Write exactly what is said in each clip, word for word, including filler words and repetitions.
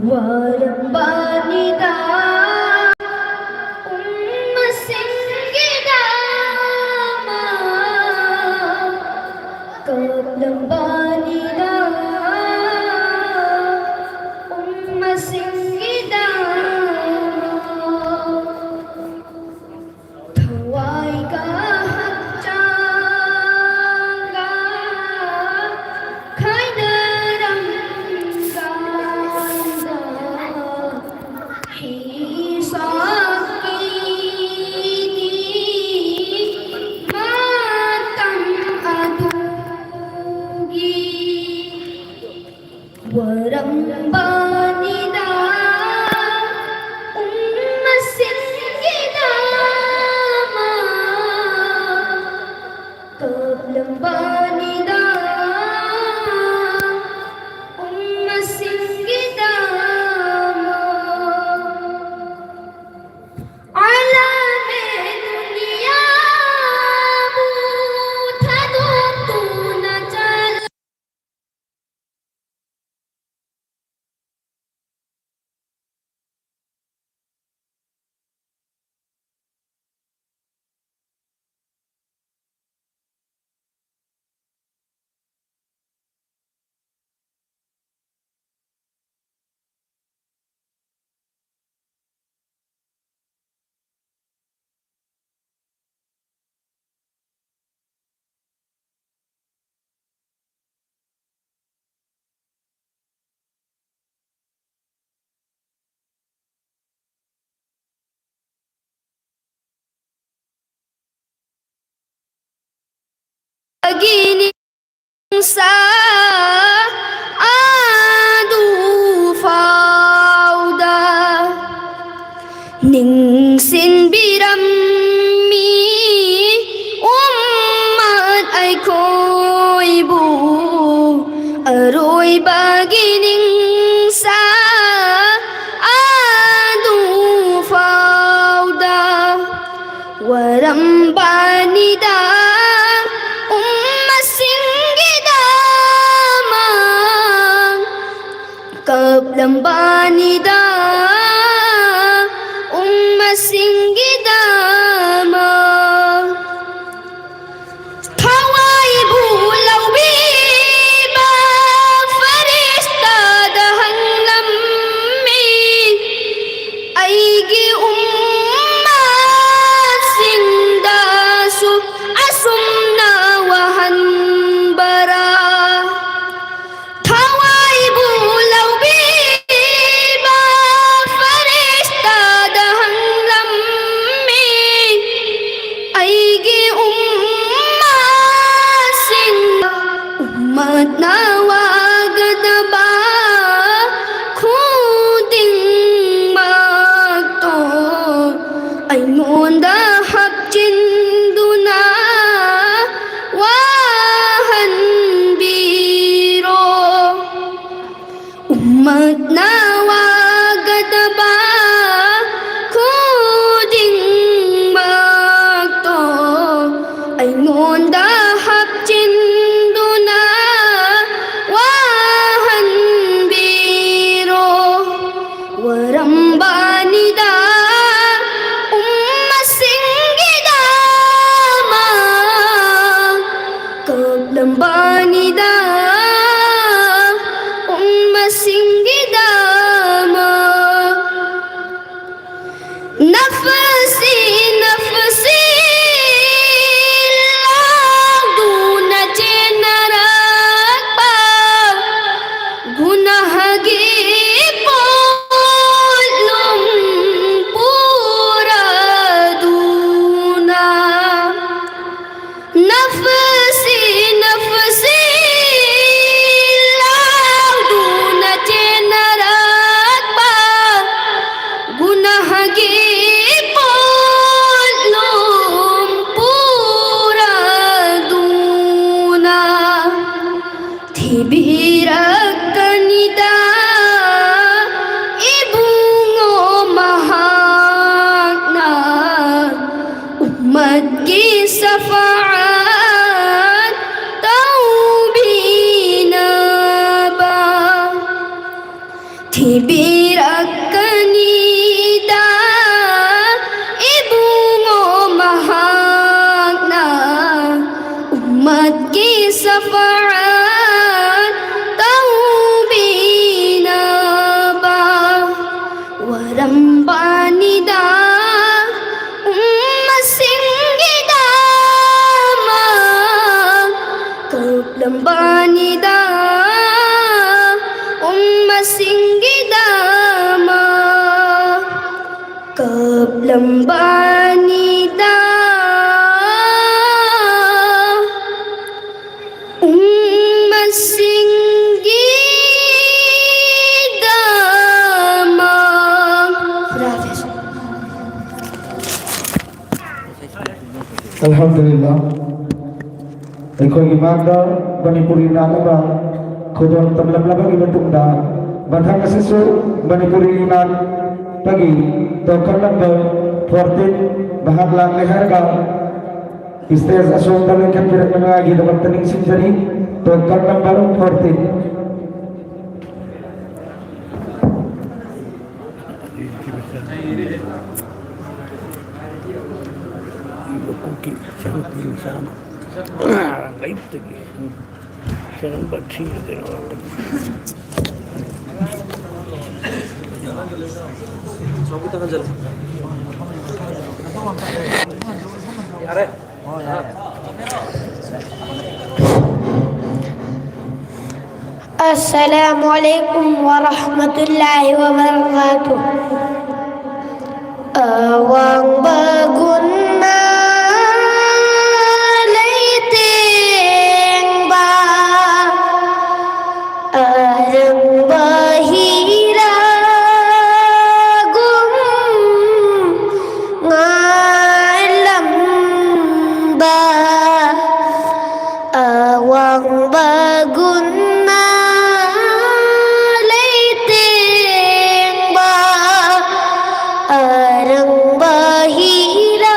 ꯋꯥꯔꯝꯕꯅꯤꯗ ꯎꯝꯃꯁꯤꯡꯒꯤꯗꯃꯛ, ꯀꯞꯂꯝꯕꯅꯤꯗ ꯎꯝꯃꯁꯤꯡꯒꯤꯗꯃꯛ꯫ ꯊꯋꯥꯏꯒ ꯍꯛꯆꯥꯡꯒ ꯈꯥꯏꯅꯔꯝꯒꯥꯟꯗ ꯍꯤ ꯁꯥꯛꯀꯤꯗꯤ ꯃꯇꯝ ꯑꯗꯨꯒꯤ ꯋꯥꯔꯝꯕꯅꯤꯗ ꯎꯝꯃꯁꯤꯡꯒꯤꯗꯃꯛ, ꯀꯞꯂꯝꯕꯅꯤꯗ ꯎꯝꯃꯁꯤꯡꯒꯤꯗꯃꯛ꯫ ꯑꯥꯂꯥꯃꯦ ꯗꯨꯅꯤꯌꯥꯕꯨ ꯊꯥꯗꯣꯛꯇꯨꯅ ꯆꯠ ꯒꯤ ꯅꯤꯡꯁꯥ ꯑꯗꯨ ꯐꯥꯎꯗ ꯅꯤꯡꯁꯤꯡꯕꯤꯔꯝꯃꯤ ꯎꯝꯃꯠ ꯑꯩꯈꯣꯏꯕꯨ꯫ ꯑꯔꯣꯏꯕꯒꯤ ꯅꯤꯡꯁꯥ ꯑꯗꯨ ꯐꯥꯎꯗ ꯋꯥꯔꯝꯕꯅꯤꯗ ꯎꯝꯃꯁꯤꯡꯒꯤꯗꯃꯛ꯫ ꯀꯞꯂꯝꯕꯅꯤꯗ ꯎꯝꯃꯁꯤꯡꯒꯤꯗꯃꯛ꯫ ꯊꯋꯥꯏꯕꯨ ꯂꯧꯕꯤꯕ ꯐꯔꯤꯁꯇꯥꯗ ꯍꯪꯂꯝꯃꯤ, ꯑꯩꯒꯤ ꯎꯝꯃꯁꯤꯡꯗꯁꯨ ꯑꯁꯨꯝꯅ ꯋꯥꯍꯟꯕꯔꯥ? ꯊꯋꯥꯏꯕꯨ ꯂꯧꯕꯤꯕ ꯐꯔꯤꯁꯇꯥꯗ ꯍꯪꯂꯝꯃꯤ, ꯑꯩꯒꯤ ꯎꯝꯃꯁꯤꯡ꯫ ꯎꯝꯃꯠꯅ ꯋꯥꯒꯗꯕ ꯈꯨꯗꯤꯡꯃꯛꯇꯣ ꯑꯩꯉꯣꯟꯗ ꯍꯥꯞꯆꯤꯟꯗꯨꯅ ꯋꯥꯍꯟꯕꯤꯔꯣ꯫ ꯎꯝꯃꯠꯅ ꯋꯥꯒꯗꯕ ꯈꯨꯗꯤꯡꯃꯛꯇꯣ ꯑꯩꯉꯣꯟꯗ ꯍꯥꯞꯆꯤꯟꯗꯨꯅ ꯋꯥꯍꯟꯕꯤꯔꯣ꯫ ꯋꯥꯔꯝꯕꯅꯤꯗ ꯎꯝꯃꯁꯤꯡꯒꯤꯗꯃꯛ, ꯀꯞꯂꯝꯕꯅꯤꯗ ꯎꯝꯃꯁꯤꯡꯒꯤꯗꯃꯛ꯫ ꯄꯤꯕꯤꯔꯛꯀꯅꯤꯗ ꯏꯕꯨꯡꯉꯣ ꯃꯍꯥꯛꯅ꯫ ꯎꯝꯃꯠꯀꯤ ꯁꯐꯥꯔꯠ ꯇꯧꯕꯤꯅꯕ ꯋꯥꯔꯝꯕꯅꯤꯗ ꯎꯝꯃꯁꯤꯡꯒꯤꯗꯃꯛ ꯀꯞꯂꯝꯕꯅꯤꯗ ꯎꯝꯃꯁꯤꯡꯒꯤꯗꯃꯛ ꯀꯞꯂꯝꯕꯅꯤꯗ ꯎꯝꯃꯁꯤꯡꯒꯤꯗꯃꯛ꯫ ꯈꯨꯗꯥ ꯍꯥꯐꯤꯖ꯫ ꯑꯜꯍꯝꯗꯨꯂꯤꯜꯂꯥ꯫ ꯑꯩꯈꯣꯏꯒꯤ ꯃꯥꯡꯗ ꯃꯅꯤꯄꯨꯔꯤ ꯅꯥꯠ ꯑꯃ ꯈꯨꯗꯣꯜ ꯇꯝꯂꯝꯂꯕꯒꯤ ꯃꯇꯨꯡꯗ, ꯃꯊꯪ ꯑꯁꯤꯁꯨ ꯃꯅꯤꯄꯨꯔꯤ ꯅꯥꯠꯇꯒꯤ ꯇꯣꯀꯟ ꯅꯝꯕꯔ ꯐꯣꯔꯇꯤꯟ ꯃꯍꯥꯛ ꯂꯥꯛꯂꯦ ꯍꯥꯏꯔꯒ ꯁ꯭ꯇꯦꯖ ꯑꯁꯣꯝꯗ ꯂꯦꯡꯈꯠꯄꯤꯔꯛꯅꯉꯥꯏꯒꯤꯗꯃꯛꯇ ꯅꯤꯡꯁꯤꯡꯖꯔꯤ꯫ ꯇꯣꯀꯟ ꯅꯝꯕꯔ ꯐꯣꯔꯇꯤꯟ꯫ ꯀꯨꯀꯤ ꯁꯔꯨꯛꯀꯤ ꯃꯆꯥ ꯑꯃ ꯂꯩꯕꯗꯒꯤ ꯁꯔꯝꯕ ꯊꯤꯔ ꯀꯩꯅꯣ꯫ ꯌꯥꯔꯦ꯫ السلام عليكم ورحمة الله وبركاته. ꯑꯋꯥꯡꯕ ꯒꯨꯟꯅ ꯂꯩꯇꯦꯡꯕ ꯑꯔꯪꯕ ꯍꯤꯔꯥꯒꯨꯝ ꯉꯥꯜꯂꯝꯕ ꯑꯋꯥꯡꯕ ꯒꯨꯟꯅ ꯂꯩꯇꯦꯡꯕ ꯑꯔꯪꯕ ꯍꯤꯔꯥ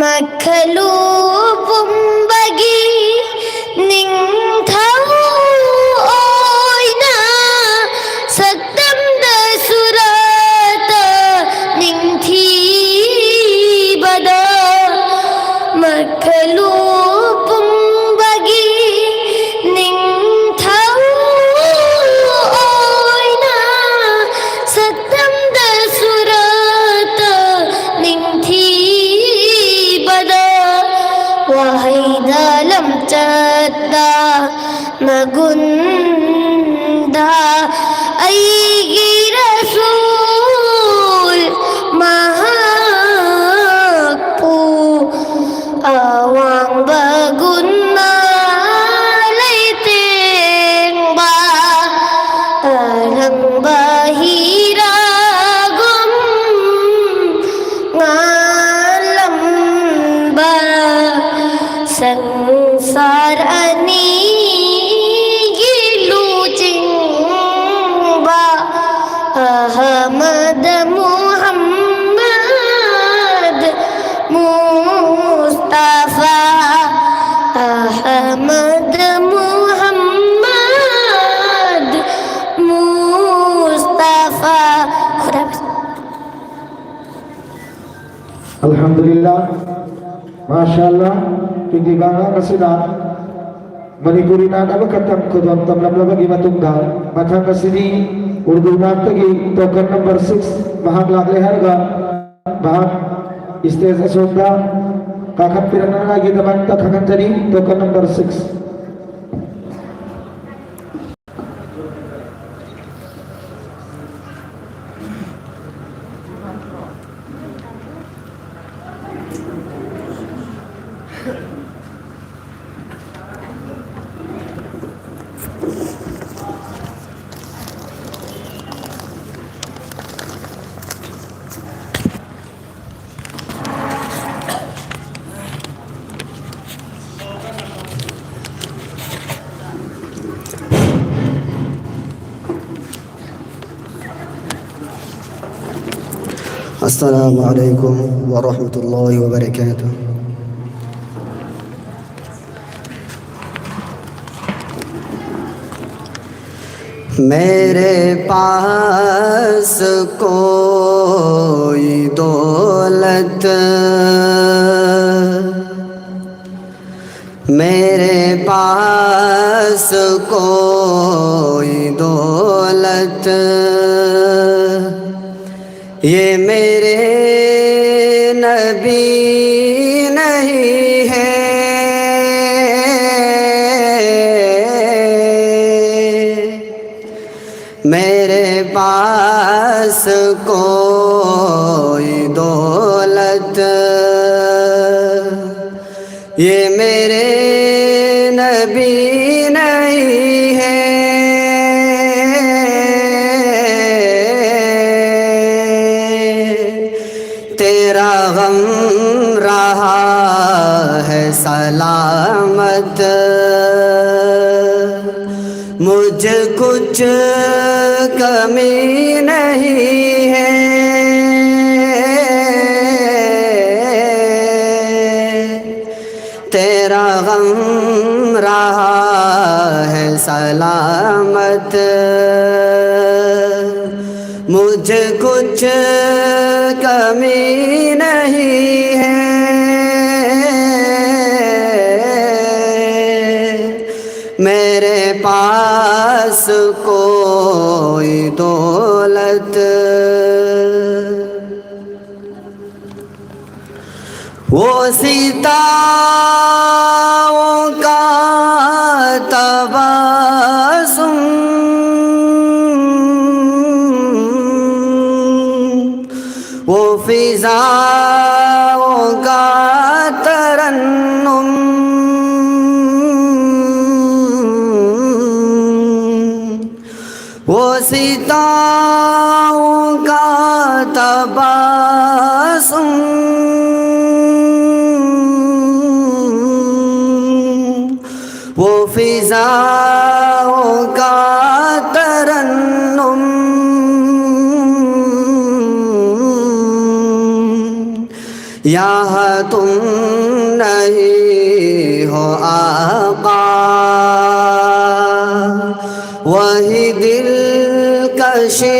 ꯃꯈꯂꯨ ꯄꯨꯝꯕꯒꯤ ꯅꯤꯡꯊꯧ ꯑꯣꯏꯅ ꯁꯛꯇꯝꯗ ꯁꯨꯔꯇ ꯅꯤꯡꯊꯤꯕꯗ ꯃꯈꯂꯨ ꯄꯨꯝꯕꯒꯤ ꯅꯤꯡꯊꯧ ꯑꯣꯏꯅ ꯁꯛꯇꯝꯗ ꯁꯨꯔꯇ ꯅꯤꯡꯊꯤꯕꯗ ꯋꯥꯍꯩꯗ ꯂꯝꯆꯠꯇ ꯃꯒꯨꯟꯗ ꯑꯩꯒꯤ ꯔꯁꯨꯜ ꯃꯍꯥꯛꯄꯨ ꯑꯋꯥꯡꯕ ꯒꯨꯟ ꯂꯩꯇꯦꯡꯕ ꯑꯔꯪꯕ ꯍꯤꯔꯥꯒꯨꯝ ꯉꯥꯜꯂꯝꯕ ꯁꯪꯁꯥꯔ ꯑꯅꯤꯒꯤ ꯂꯨꯆꯤꯡꯕ ꯑꯍꯃꯗ ꯃꯨꯍꯝꯃꯗ ꯃꯨꯁꯇꯐꯥ ꯑꯍꯃꯗ ꯃꯨꯍꯝꯃꯗ ꯃꯨꯁꯇꯐꯥ. ꯈꯨꯗꯥ ꯍꯥꯐꯤꯖ. Alhamdulillah, masha Allah, ꯄꯤꯛꯂꯤꯕ ꯑꯉꯥꯡ ꯑꯁꯤꯅ ꯃꯅꯤꯄꯨꯔꯤ ꯅꯥꯠ ꯑꯃꯈꯛꯇꯪ ꯈꯨꯗꯣꯜ ꯇꯝꯂꯝꯂꯕꯒꯤ ꯃꯇꯨꯡꯗ, ꯃꯊꯪ ꯑꯁꯤꯗꯤ ꯎꯔꯗꯨ ꯅꯥꯠꯇꯒꯤ token number six ꯃꯍꯥꯛ ꯂꯥꯛꯂꯦ ꯍꯥꯏꯔꯒ ꯃꯍꯥꯛ stage ꯑꯁꯣꯝꯗ ꯀꯥꯈꯠꯄꯤꯔꯛꯅꯉꯥꯏꯒꯤꯗꯃꯛꯇ ꯈꯪꯍꯟꯖꯔꯤ, token number six. السلام عليكم ورحمة الله وبركاته. میرے پاس کوئی دولت، میرے پاس کوئی دولت، یہ میرے نبی نہیں ہے۔ میرے پاس کوئی دولت، یہ میرے نبی نہیں ہے۔ تیرا غم رہا ہے سلامت، مجھ کچھ کمی نہیں ہے۔ تیرا غم رہا ہے سلامت، مجھ کچھ کمی نہیں ہے۔ میرے پاس کوئی دولت، وہ ستاروں کا تبسم، وہ فضاؤں کا ترنم، وہ ستاروں کا تبسم، وہ فضاؤں کا ترنم۔ یہاں تم نہیں ہو آقا، وہی دلکشی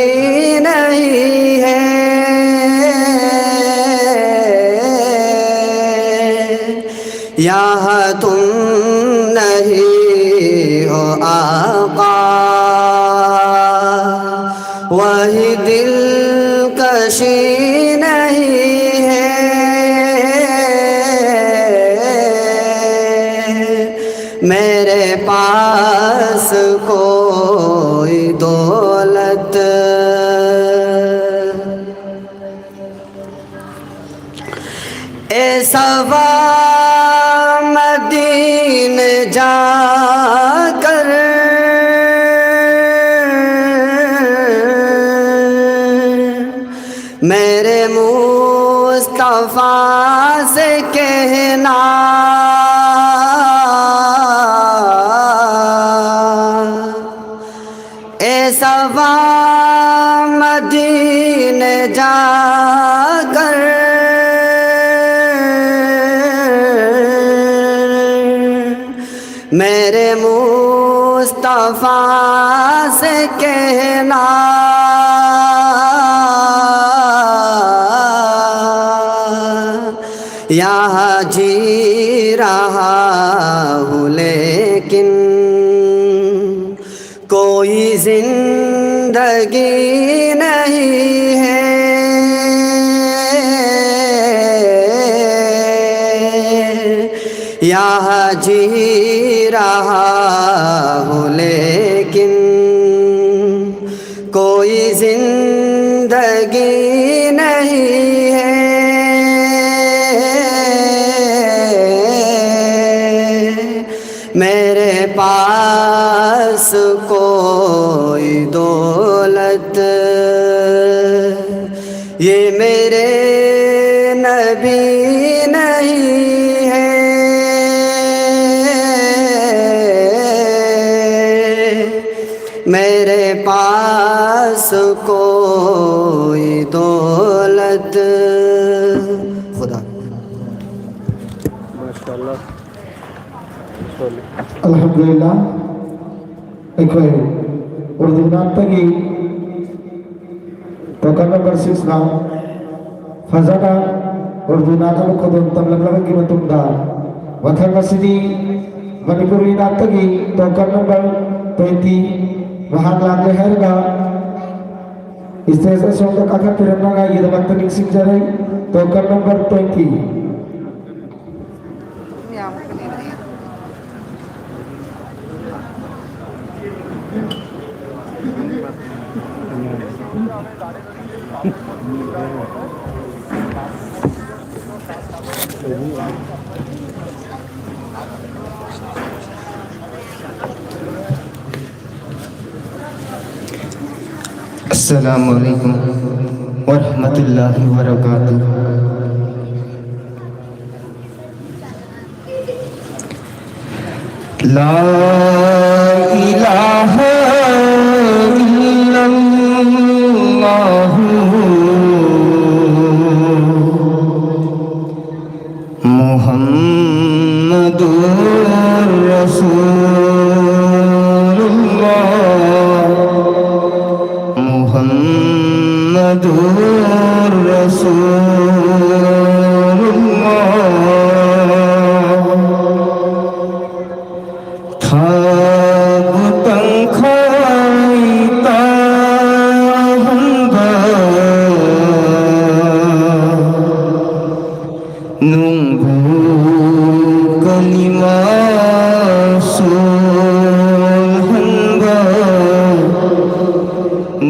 نہیں ہے۔ یہاں تم نہیں ہو آقا، وہی دلکشی نہیں ہے۔ میرے پاس کوئی دولت، اے صبا مدینے جا کر میرے مصطفیٰ سے کہنا، اے صبا مدینے جا کر میرے مصطفیٰ سے کہنا، یہاں جی رہا ہوں لیکن کوئی زندگی نہیں ہے۔ یہاں جی رہا ہوں لیکن کوئی زندگی نہیں ہے۔ میرے پاس کوئی دولت، یہ میرے نبی نہیں ہے۔ میرے پاس کوئی دولت، خدا ꯑꯜꯍꯝꯗꯨꯂꯤꯜꯂꯥ, ꯑꯩꯈꯣꯏ ꯎꯔꯗꯨ ꯅꯥꯠꯇꯒꯤ ꯇꯣꯀꯟ ꯅꯝꯕꯔ ꯁꯤꯛꯁꯅ ꯐꯖꯅ ꯎꯔꯗꯨ ꯅꯥꯠ ꯑꯃ ꯈꯨꯗꯣꯜ ꯇꯝꯂꯝꯂꯕꯒꯤ ꯃꯇꯨꯡꯗ, ꯃꯊꯪ ꯑꯁꯤꯗꯤ ꯃꯅꯤꯄꯨꯔꯤ ꯅꯥꯠꯇꯒꯤ ꯇꯣꯀꯟ ꯅꯝꯕꯔ ꯇ꯭ꯋꯦꯟꯇꯤ, ꯃꯍꯥꯛ ꯂꯥꯛꯂꯦ ꯍꯥꯏꯔꯒ ꯁ꯭ꯇꯦꯖ ꯑꯁꯣꯝꯗ ꯀꯥꯈꯠꯄꯤꯔꯛꯅꯉꯥꯏꯒꯤꯗꯃꯛꯇ ꯅꯤꯡꯁꯤꯡꯖꯔꯤ꯫ ꯇꯣꯀꯟ ꯅꯝꯕꯔ ꯇ꯭ꯋꯦꯟꯇꯤ꯫ السلام عليكم ورحمة الله وبركاته. لا إله إلا الله محمد رسول الله، محمد رسول الله. ꯊꯥꯕꯨ ꯇꯪꯈꯥꯏ ꯇꯥꯍꯟꯕ ꯅꯨꯡꯕꯨ ꯀꯂꯤꯃꯥ ꯁꯣꯜꯍꯟꯕ,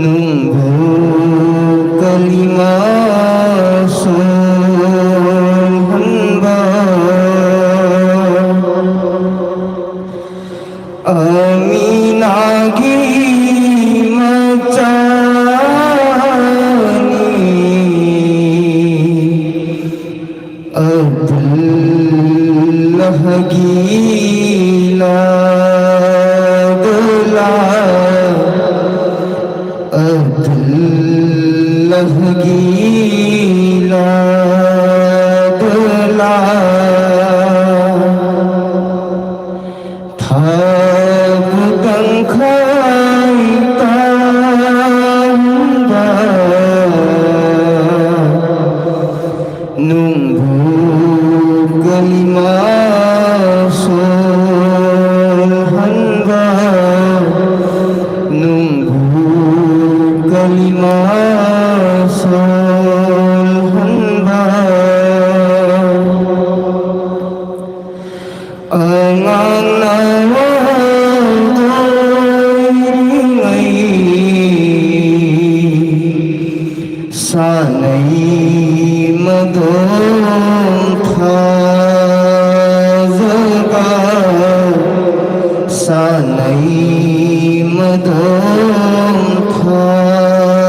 ꯅꯨꯡꯕꯨ ꯀꯂꯤꯃꯥ ꯁꯣꯜꯍꯟꯕ ꯑꯃꯤꯅꯥꯒꯤ ꯃꯆꯥꯅꯤ꯫ ꯑꯕꯗꯨꯜꯂꯥꯍꯒꯤ ꯂꯥꯗꯂꯥ, ꯑꯕꯗꯨꯜꯂꯥꯍꯒꯤ ꯂꯥꯗꯂꯥ꯫ ꯅꯨꯡꯕꯨ ꯀꯂꯤꯃꯥ ꯁꯣꯜꯍꯟꯕ, ꯅꯨꯡꯕꯨ ꯀꯂꯤꯃꯥ ꯁꯣꯜꯍꯟꯕ꯫ ꯑꯉꯥꯡꯅ ꯋꯥ ꯂꯣꯏꯔꯤꯉꯩ ꯁꯥꯟꯅꯩ ꯃꯗꯣꯝ ꯊꯥꯖꯒ, ꯁꯥꯟꯅꯩ ꯃꯗꯣꯝ ꯊꯥꯖꯒ꯫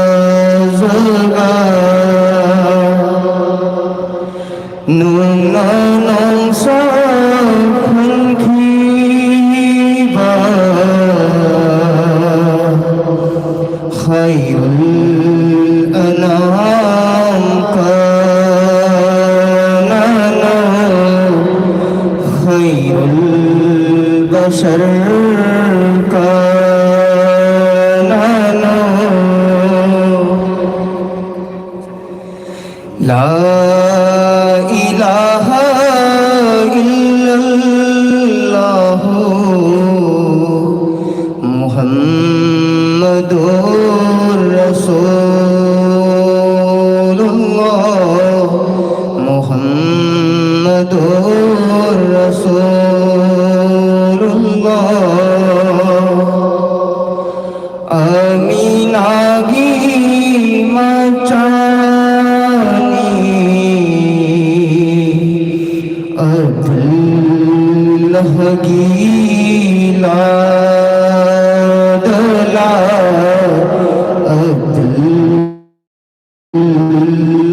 ꯅꯨꯡꯅ ꯅꯣꯡꯁꯥ ꯈꯟꯈꯤꯕ ꯈꯩꯔꯨꯜ ꯑꯅꯥꯝ ꯀꯅꯥꯅꯣ? ꯈꯩꯔꯨꯜ ꯕꯁꯔ ꯀꯅꯥꯅꯣ? لا إله إلا الله محمد رسول الله، محمد رسول الله. ꯑꯃꯤꯅꯥꯒꯤ ꯃꯆꯥꯅꯤ, ꯑꯕꯗꯨꯜꯂꯥꯍꯒꯤ ꯂꯥꯗꯂꯥ, ꯑꯕꯗꯨꯜ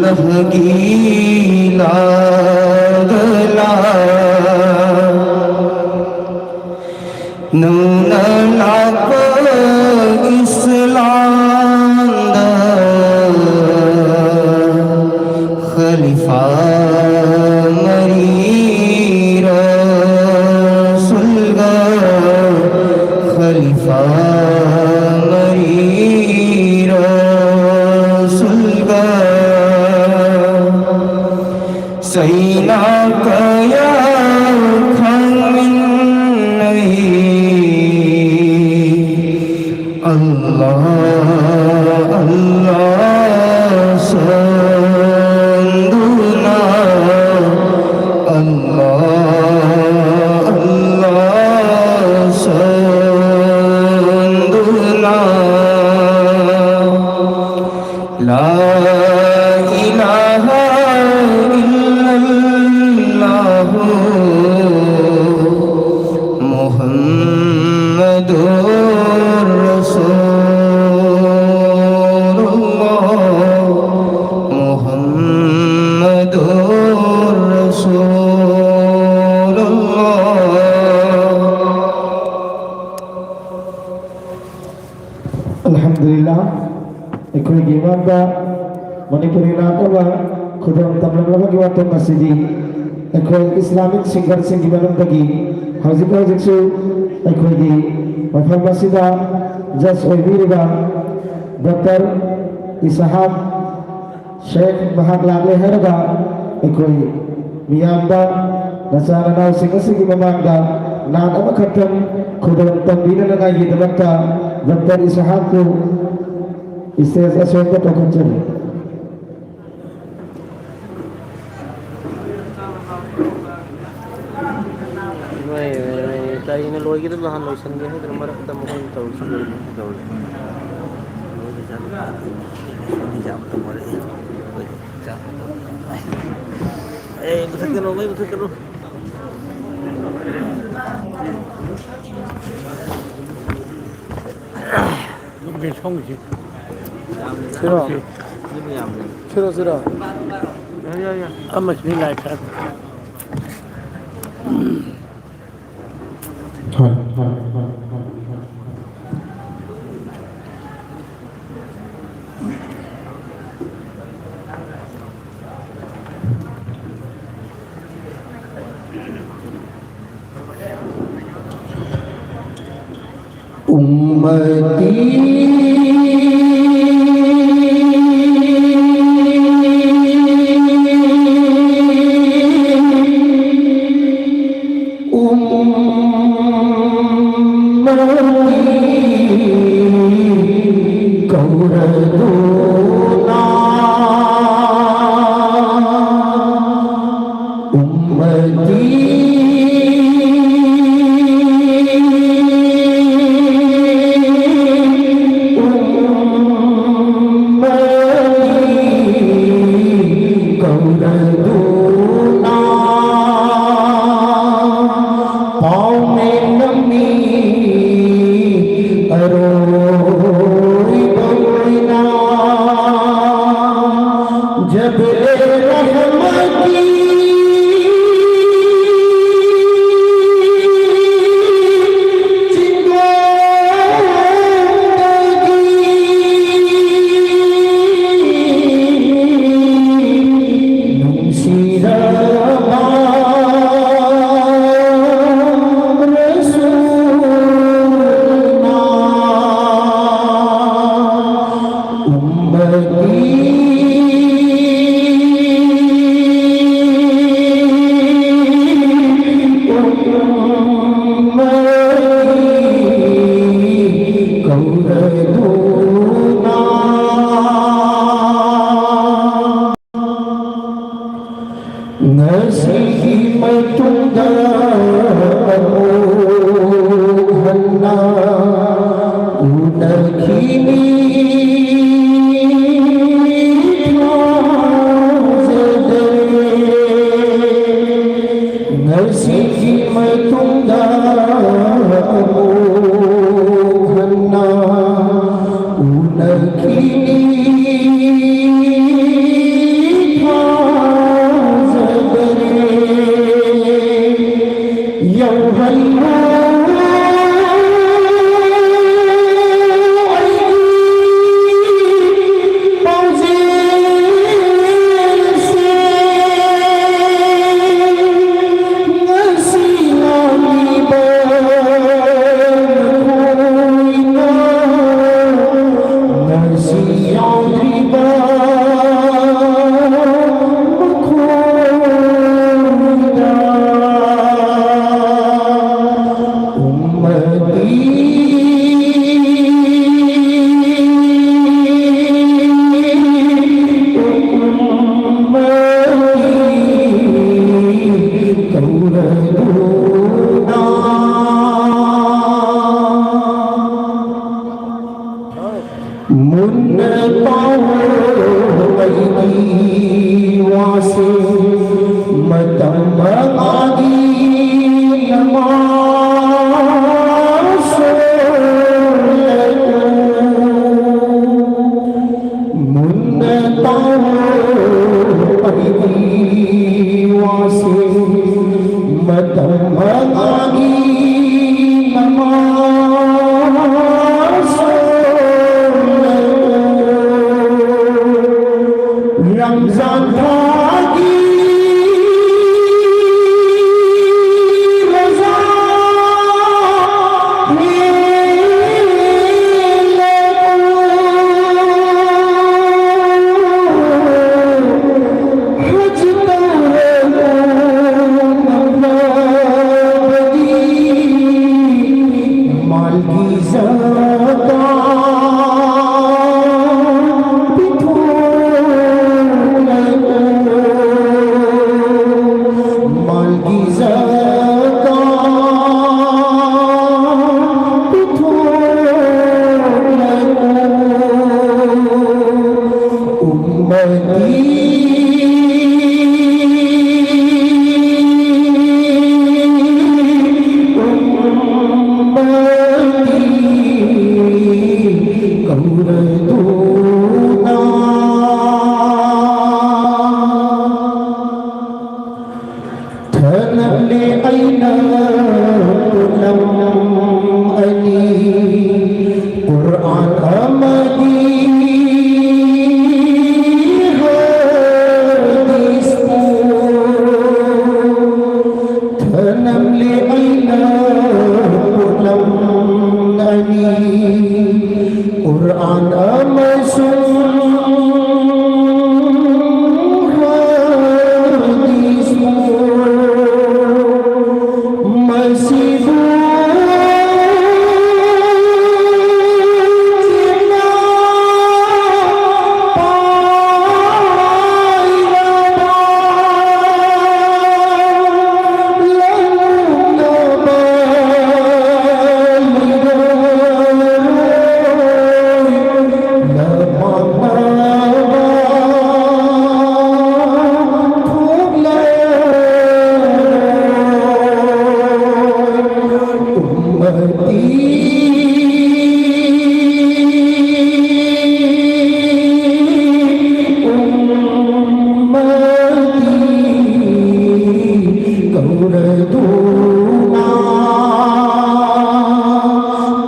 ꯂꯍꯒꯤ ꯂꯥꯗꯂꯥ ꯅꯧꯅ ꯂꯥꯛꯄ ꯏꯁꯂꯥꯝꯗ ꯈꯂꯤꯐꯥ ꯃꯔꯤ ꯔꯁꯨꯜꯒ ꯈꯂꯤꯐꯥ ꯃꯔꯤ ꯔꯁꯨꯜꯒ ꯅꯥꯀꯌꯥ ꯈꯪꯃꯤꯟꯅꯩ꯫ ꯑꯜꯂꯥ, ꯑꯜꯂꯥ ꯁꯣꯟꯗꯨꯅ, ꯑꯜꯂꯥ, ꯑꯜꯂꯥ ꯁꯣꯟꯗꯨꯅ꯫ لا إله إلا الله محمد رسول الله، محمد رسول الله. ꯑꯜꯍꯝꯗꯨꯂꯤꯜꯂꯥꯍ, ꯑꯩꯈꯣꯏꯒꯤ ꯏꯃꯥꯝꯗ ꯃꯅꯤꯄꯨꯔꯤ ꯅꯥꯠ ꯑꯃ ꯈꯨꯗꯣꯜ ꯇꯝꯂꯝꯂꯕꯒꯤ ꯋꯥꯐꯝ ꯑꯁꯤꯗꯤ ꯑꯩꯈꯣꯏ ꯏꯁꯂꯥꯃꯤꯛ ꯁꯤꯡꯒꯔꯁꯤꯡꯒꯤ ꯃꯅꯨꯡꯗꯒꯤ ꯍꯧꯖꯤꯛ ꯍꯧꯖꯤꯛꯁꯨ ꯑꯩꯈꯣꯏꯒꯤ ꯃꯐꯝ ꯑꯁꯤꯗ ꯖꯁ ꯑꯣꯏꯕꯤꯔꯤꯕ ꯗꯣꯛꯇꯔ ꯏꯁꯍꯥꯛ ꯁꯦꯈ ꯃꯍꯥꯛ ꯂꯥꯛꯂꯦ ꯍꯥꯏꯔꯒ ꯑꯩꯈꯣꯏ ꯃꯤꯌꯥꯝꯗ, ꯅꯆꯥ ꯅꯅꯥꯎꯁꯤꯡ ꯑꯁꯤꯒꯤ ꯃꯃꯥꯡꯗ ꯅꯥꯠ ꯑꯃꯈꯛꯇꯪ ꯈꯨꯗꯣꯜ ꯇꯝꯕꯤꯅꯅꯉꯥꯏꯒꯤꯗꯃꯛꯇ ꯗꯣꯛꯇꯔ ꯏꯁꯍꯥꯛꯄꯨ ꯁ꯭ꯇꯦꯖ ꯑꯁꯣꯝꯗ ꯀꯧꯈꯠꯆꯔꯤ꯫ ꯅꯣꯏ, ꯅꯣꯏ, ꯅꯣꯏ, ꯀꯔꯤꯅꯣ ꯂꯣꯏꯒꯗꯕ ꯍꯥꯟꯅ ꯂꯣꯏꯁꯤꯟꯒꯦ ꯍꯥꯏꯗꯅ ꯃꯔꯛꯇ ꯃꯈꯣꯏꯅ ꯇꯧꯔꯤꯁꯤ ꯀꯔꯤꯅꯣ? ꯇꯧꯔꯤ꯫ ꯑꯦ, ꯃꯨꯊꯠꯀꯅꯨ, ꯃꯩ ꯃꯨꯊꯠꯀꯅꯨ꯫ ꯁꯤꯔꯣ? ꯁꯤꯔꯣ, ꯁꯤꯔꯣ? ꯌꯥꯏ, ꯌꯥꯏ, ꯌꯥꯏ꯫ ꯑꯃꯁꯤꯅꯤ ꯂꯥꯏ ꯈꯔ꯫ ꯍꯣꯏ, ꯍꯣꯏ, ꯍꯣꯏ, ꯍꯣꯏ, ꯍꯣꯏ꯫ أمتي जब ए रहमती ꯉꯁꯤꯒꯤ ꯃꯇꯨꯡꯗ ꯑꯃꯨꯛ ꯍꯟꯅ ꯎꯅꯈꯤꯅꯤ ꯊꯥꯖꯗꯦ꯫ ꯉꯁꯤꯒꯤ ꯃꯇꯨꯡꯗ ꯑꯃꯨꯛ ꯍꯟꯅ ꯎꯅꯈꯤꯅꯤ ꯊꯥꯖꯕꯅꯤ꯫ ꯌꯧꯍꯜꯂꯣ ꯑꯩꯒꯤ ꯄꯥꯎꯖꯦꯜꯁꯦ꯫ ꯉꯁꯤ ꯂꯥꯛꯂꯤꯕ ꯊꯅꯝꯂꯦ ꯑꯩꯅ ꯄꯣꯠꯂꯝ ꯑꯅꯤ, ꯀꯨꯔꯥꯟ ꯑꯃꯗꯤ ꯍꯗꯤꯁꯄꯨ꯫ ꯊꯅꯝꯂꯦ ꯑꯩꯅ ꯄꯣꯠꯂꯝ ꯑꯅꯤ, ꯀꯨꯔꯥꯟ ꯑꯃꯁꯨꯡ ꯍꯗꯤꯁꯄꯨ꯫ ꯃꯁꯤꯕꯨ ꯆꯦꯛꯅ ꯄꯥꯏꯔꯕ ꯂꯧꯅꯕ ꯂꯩꯔꯔꯣꯏ꯫ ꯀꯧꯔꯗꯨꯅ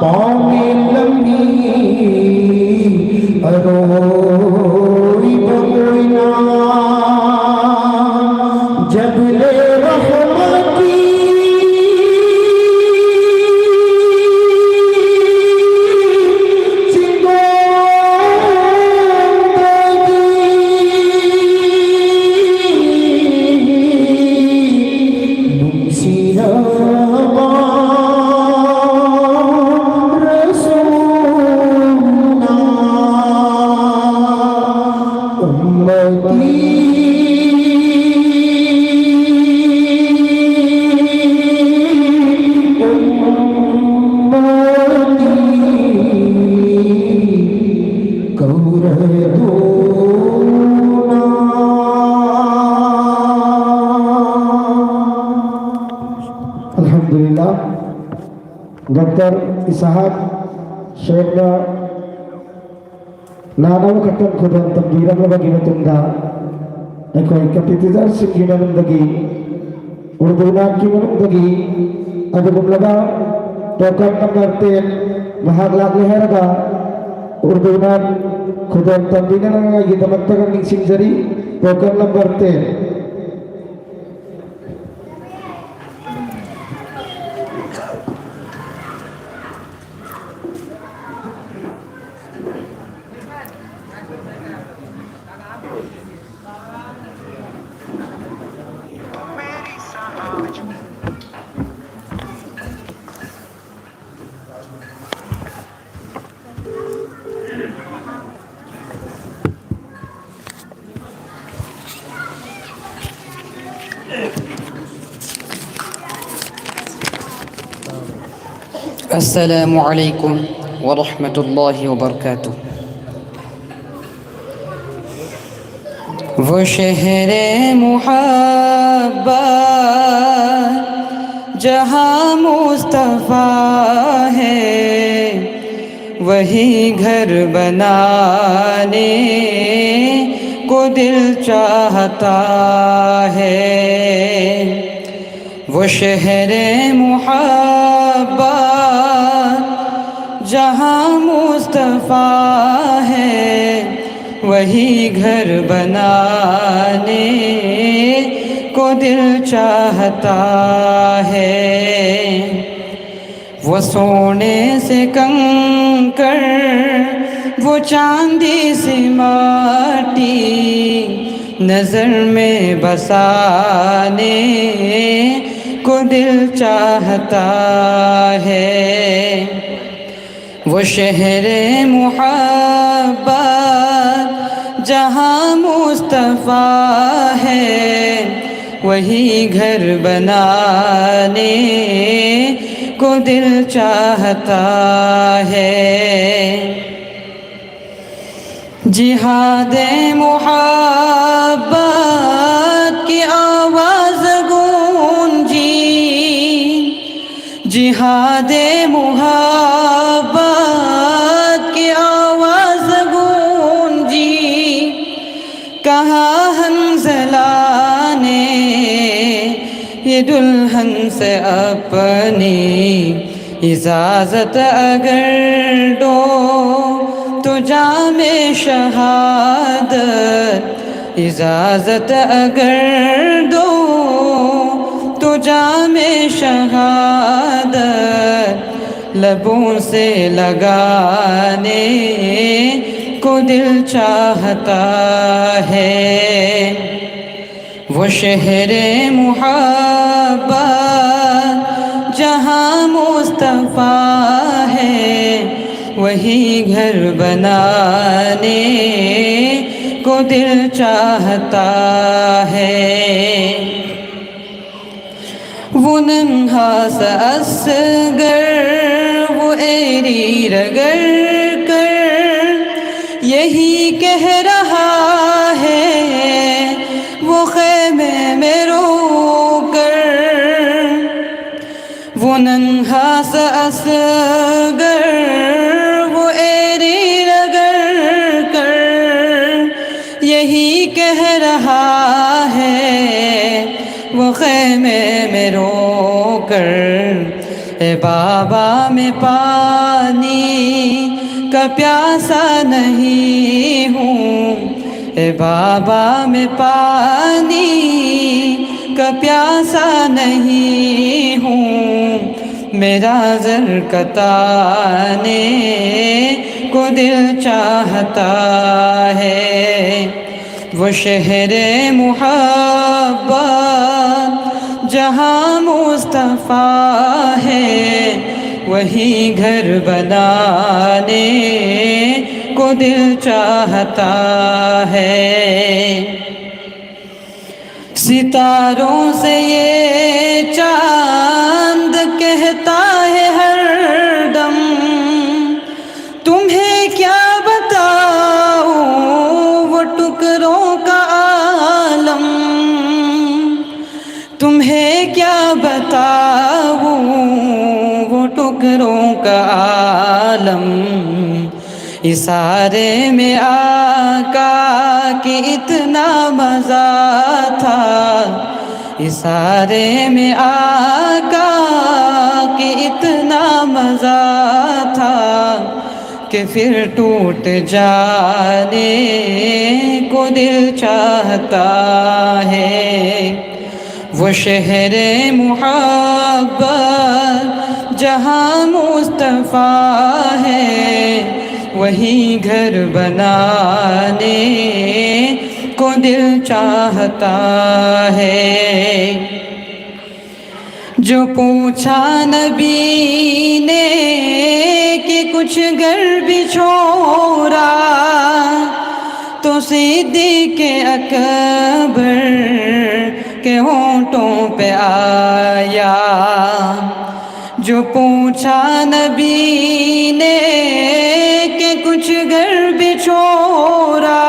ꯄꯥꯎꯃꯤ ꯂꯝꯕꯤ ꯑꯔꯣꯏꯕ ꯑꯣꯏꯅ ꯖꯕꯂꯦ ꯔꯍꯃꯠꯀꯤ ꯆꯤꯡꯗꯣꯟꯗꯒꯤ ꯅꯨꯡꯁꯤꯔꯕ ꯔꯁꯨꯜꯅ ꯎꯝꯃꯇꯤ ꯎꯝꯃꯇꯤ ꯀꯧꯔꯗꯨꯅ꯫ ꯑꯜꯍꯝꯗꯨꯂꯤꯜꯂꯥꯍ꯫ ꯗꯣꯛꯇꯔ ꯏꯁꯍꯥꯛ ꯁꯦꯈꯅ ꯂꯥꯟ ꯑꯃꯈꯛꯇꯪ ꯈꯨꯗꯣꯜ ꯇꯝꯕꯤꯔꯝꯂꯕꯒꯤ ꯃꯇꯨꯡꯗ, ꯑꯩꯈꯣꯏ ꯀꯝꯄꯤꯇꯤꯇꯔꯁꯤꯡꯒꯤ ꯃꯅꯨꯡꯗꯒꯤ ꯎꯔꯗꯨ ꯅꯥꯠꯀꯤ ꯃꯅꯨꯡꯗꯒꯤ ꯑꯗꯨꯒꯨꯝꯂꯕ ꯇꯣꯀꯟ ꯅꯝꯕꯔ ꯇꯦꯟ ꯃꯍꯥꯛ ꯂꯥꯛꯂꯦ ꯍꯥꯏꯔꯒ ꯎꯔꯗꯨ ꯅꯥꯠ ꯈꯨꯗꯣꯜ ꯇꯝꯕꯤꯅꯅꯉꯥꯏꯒꯤꯗꯃꯛꯇꯒ ꯅꯤꯡꯁꯤꯡꯖꯔꯤ꯫ ꯇꯣꯀꯟ ꯅꯝꯕꯔ ꯇꯦꯟ꯫ السلام عليكم ورحمة الله وبركاته. وہ شہر محبت جہاں مصطفیٰ ہے، وہی گھر بنانے کو دل چاہتا ہے۔ وہ شہر محبت جہاں مصطفیٰ ہے، وہی گھر بنانے کو دل چاہتا ہے۔ وہ سونے سے کنکر، وہ چاندی سی ماٹی، نظر میں بسانے کو دل چاہتا ہے۔ وہ شہر محبت جہاں مصطفیٰ ہے، وہی گھر بنانے کو دل چاہتا ہے۔ جہاد محبت کی آواز گونجی، جہاد محبت کی آواز گونجی، کہا حنظلہ نے ये दुल्हन से अपनी इजाजत अगर दो तो जाम शहादत, इजाजत अगर दो तो जाम शहादत लबों से लगाने को दिल चाहता है। वो शहर मोहब्बत जहाँ मुस्तफ़ा है, वही घर बनाने को दिल चाहता है। वो नन्हा सा असगर, वो एड़ी रगड़ कर यही कह रहा है, वो खेमे में रो कर। वो नन्हा सा असगर, वो एड़ी रगड़ कर यही कह रहा है, वो खेमे में रो कर। ए बाबा, मैं पानी का प्यासा नहीं हूँ, ए बाबा, मैं पानी का प्यासा नहीं हूँ, मेरा जर कताने को दिल चाहता है। वो शहर मोहब्बत जहाँ मुस्तफ़ा है, वही घर बनाने को दिल चाहता है। सितारों से ये चांद कहता है हर दम, तुम्हें क्या बताऊं वो टुकड़ों का आलम, तुम्हें क्या बताऊं वो टुकड़ों का आलम। इशारे में आका की इतना मजा था, इशारे में आका के इतना मजा था कि फिर टूट जाने को दिल चाहता है। वो शहर मोहब्बत जहाँ मुस्तफ़ा है, वही घर बनाने को दिल चाहता है। जो पूछा नबी ने कि कुछ घर भी छोड़ा, तो सिद्दीक अकबर के होंठों पे आया। जो पूछा नबी ने कि कुछ घर भी छोड़ा,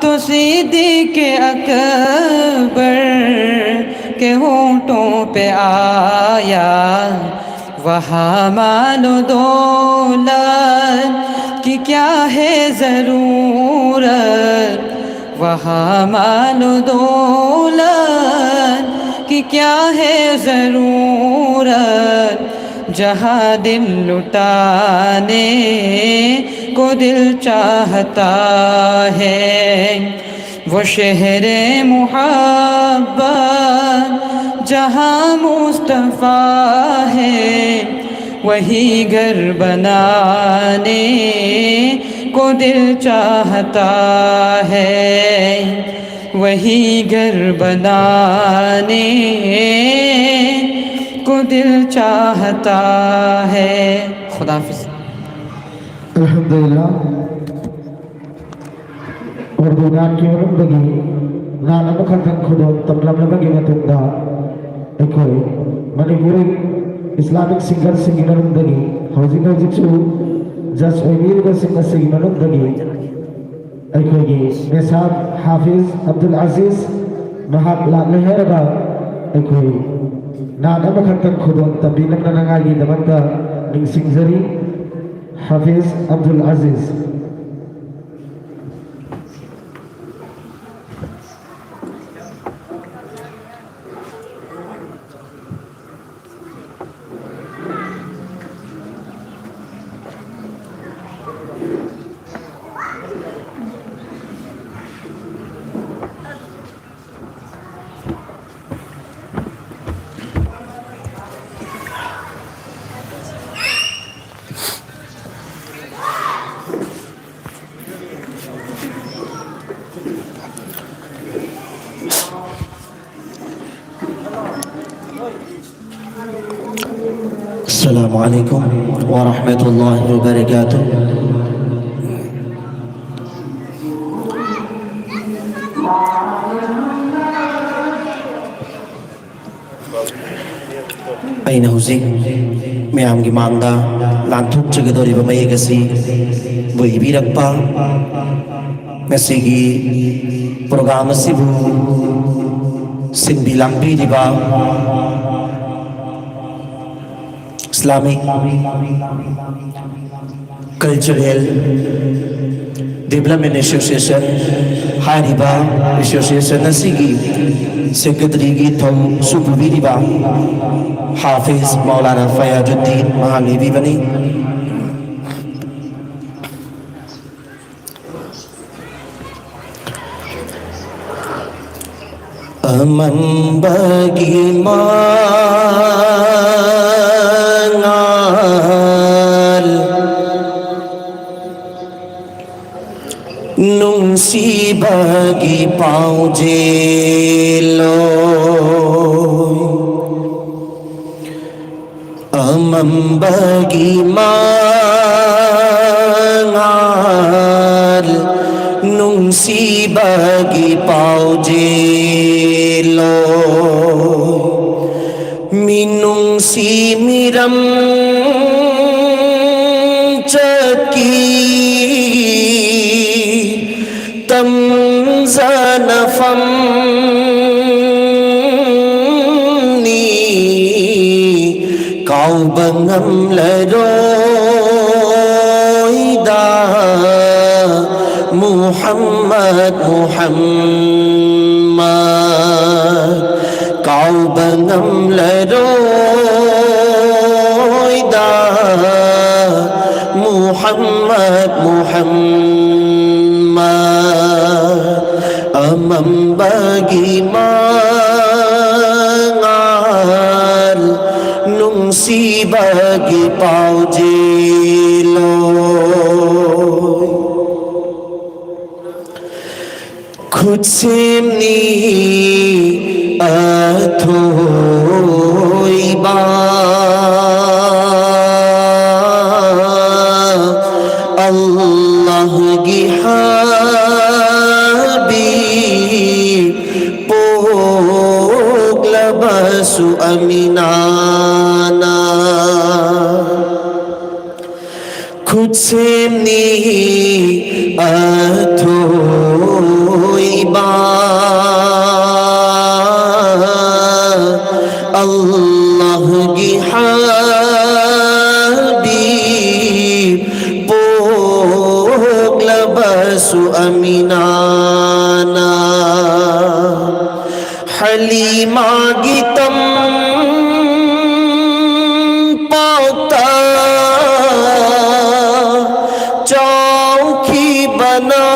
तो सिद्दीक अकबर के होंठों पे आया। वहाँ मालो दौलत की क्या है ज़रूरत, वहाँ मालो दौलत की क्या है ज़रूरत, जहाँ दिल लुटाने को दिल चाहता है। वो शहर मोहब्बत जहाँ मुस्तफ़ा है, वही घर बनाने को दिल चाहता है, वही घर बनाने को दिल चाहता है। खुदा हाफिज़। Alhamdulillah. Urdu nat ki manung dagi nat amakhan tang khudon tamlam lama gi matungda, ꯑꯩꯈꯣꯏ ꯃꯅꯤꯄꯨꯔꯤ Islamic singer ꯁꯤꯡꯒꯤ ꯃꯅꯨꯡꯗꯒꯤ ꯍꯧꯖꯤꯛ ꯍꯧꯖꯤꯛꯁꯨ judge ꯑꯣꯏꯕꯤꯔꯤꯕꯁꯤꯡ ꯑꯁꯤꯒꯤ ꯃꯅꯨꯡꯗꯒꯤ ꯑꯩꯈꯣꯏꯒꯤ ꯃꯦꯁꯥꯕ ꯍꯥꯐꯤꯖ ꯑꯕꯗꯨꯜ ꯑꯖꯤꯖ ꯃꯍꯥꯛ ꯂꯥꯛꯂꯦ ꯍꯥꯏꯔꯒ ꯑꯩꯈꯣꯏ ꯅꯥꯠ ꯑꯃꯈꯛꯇꯪ ꯈꯨꯗꯣꯜ ꯇꯝꯕꯤꯅꯅꯉꯥꯏꯒꯤꯗꯃꯛꯇ ꯅꯤꯡꯁꯤꯡꯖꯔꯤ꯫ ꯍꯥꯐꯤꯖ ꯑꯕꯗꯨꯜ ꯑꯖꯤꯖ꯫ السلام عليكم ورحمة الله وبركاته. ꯑꯩꯅ ꯍꯧꯖꯤꯛ ꯃꯌꯥꯝꯒꯤ ꯃꯥꯡꯗ ꯂꯥꯟꯊꯣꯛꯆꯒꯗꯧꯔꯤꯕ ꯃꯌꯦꯛ ꯑꯁꯤ ꯕꯨ ꯏꯕꯤꯔꯛꯄ, ꯉꯁꯤꯒꯤ ꯄ꯭ꯔꯣꯒ꯭ꯔꯥꯝ ꯑꯁꯤꯕꯨ ꯁꯤꯟꯕꯤ ꯂꯥꯡꯕꯤꯔꯤꯕ Islamic Cultural Development Association ꯍꯥꯏꯔꯤꯕ ꯑꯦꯁꯣꯁꯤꯌꯦꯁꯟ ꯑꯁꯤꯒꯤ ꯁꯦꯀ꯭ꯔꯦꯇꯔꯤꯒꯤ ꯊꯧꯁꯨ ꯄꯨꯕꯤꯔꯤꯕ ꯍꯥꯐꯤꯖ ꯃꯧꯂꯥꯅꯥ ꯐꯌꯥꯖꯨꯗꯗꯤꯟ ꯃꯍꯥꯛꯅ ꯏꯕꯤꯕꯅꯤ꯫ ꯑꯃꯝꯕꯒꯤ ꯃꯉꯥꯜ, ꯅꯨꯡꯁꯤꯕꯒꯤ ꯄꯥꯎꯖꯦꯜꯂꯣꯏ꯫ ꯑꯃꯝꯕꯒꯤ ꯃꯉꯥꯜ, ꯅꯨꯡꯁꯤꯕꯒꯤ ꯄꯥꯎꯖꯦꯜꯂꯣ, ꯃꯤꯅꯨꯡꯁꯤ ꯃꯤꯔꯝ ꯆꯠꯀꯤ ꯇꯝꯖꯅꯐꯝꯅꯤ꯫ ꯀꯥꯎꯕ ꯉꯝꯂꯔꯣꯏꯗ ꯃꯨꯍꯝꯃꯗ, ꯃꯨꯍꯝꯃꯗ꯫ ꯀꯥꯎꯕ ꯉꯝꯂꯔꯣꯏꯗ ꯃꯨꯍꯝꯃꯗ, ꯃꯨꯍꯝꯃꯗ꯫ ꯑꯃꯝꯕꯒꯤ ꯃꯉꯥꯜ, ꯅꯨꯡꯁꯤꯕꯒꯤ ꯄꯥꯎꯖꯦꯜꯂꯣꯏ꯫ ꯈꯨꯠꯁꯦꯝꯅꯤ ꯑꯊꯣꯏꯕ꯫ ꯄꯣꯛꯂꯕꯁꯨ ꯑꯃꯤꯅꯥꯅ ꯈꯨꯠꯁꯦꯝꯅꯤ ꯑꯊꯣꯏꯕ ꯑꯜꯂꯥꯍꯒꯤ ꯍꯕꯤꯕ ꯄꯣꯛꯂꯕꯁꯨ ꯑꯃꯤꯅꯥꯅ ꯍꯂꯤꯃꯥꯒꯤ ꯇꯝꯄꯥꯛꯇ ꯆꯥꯎꯈꯤꯕ ꯅꯕꯤ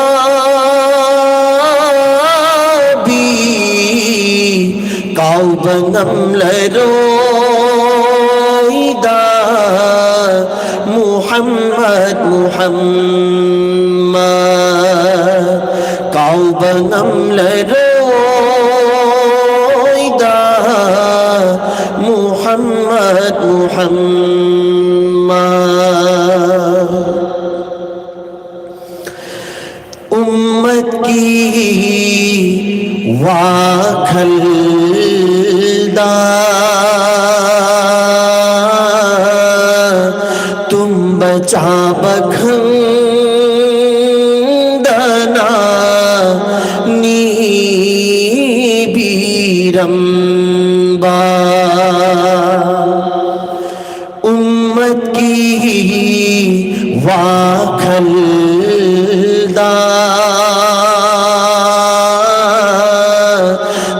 ꯀꯥꯎꯕ ꯉꯝꯂꯔꯣꯏꯗ ꯃꯨꯍꯝꯃꯗ ꯃꯨꯍꯝꯃꯗ ꯀꯥꯎꯕ ꯉꯝꯂꯔꯣꯏꯗ ꯃꯨꯍꯝꯃꯗ ꯃꯨꯍꯝꯃꯗ ꯎꯝꯃꯠꯀꯤ ꯋꯥꯈꯜꯗ ꯇꯨꯝꯕ ꯆꯥꯕ ꯈꯪꯗꯅ ꯅꯤꯕꯤꯔꯝꯕ ꯎꯝꯃꯠꯀꯤ ꯋꯥꯈꯜꯗ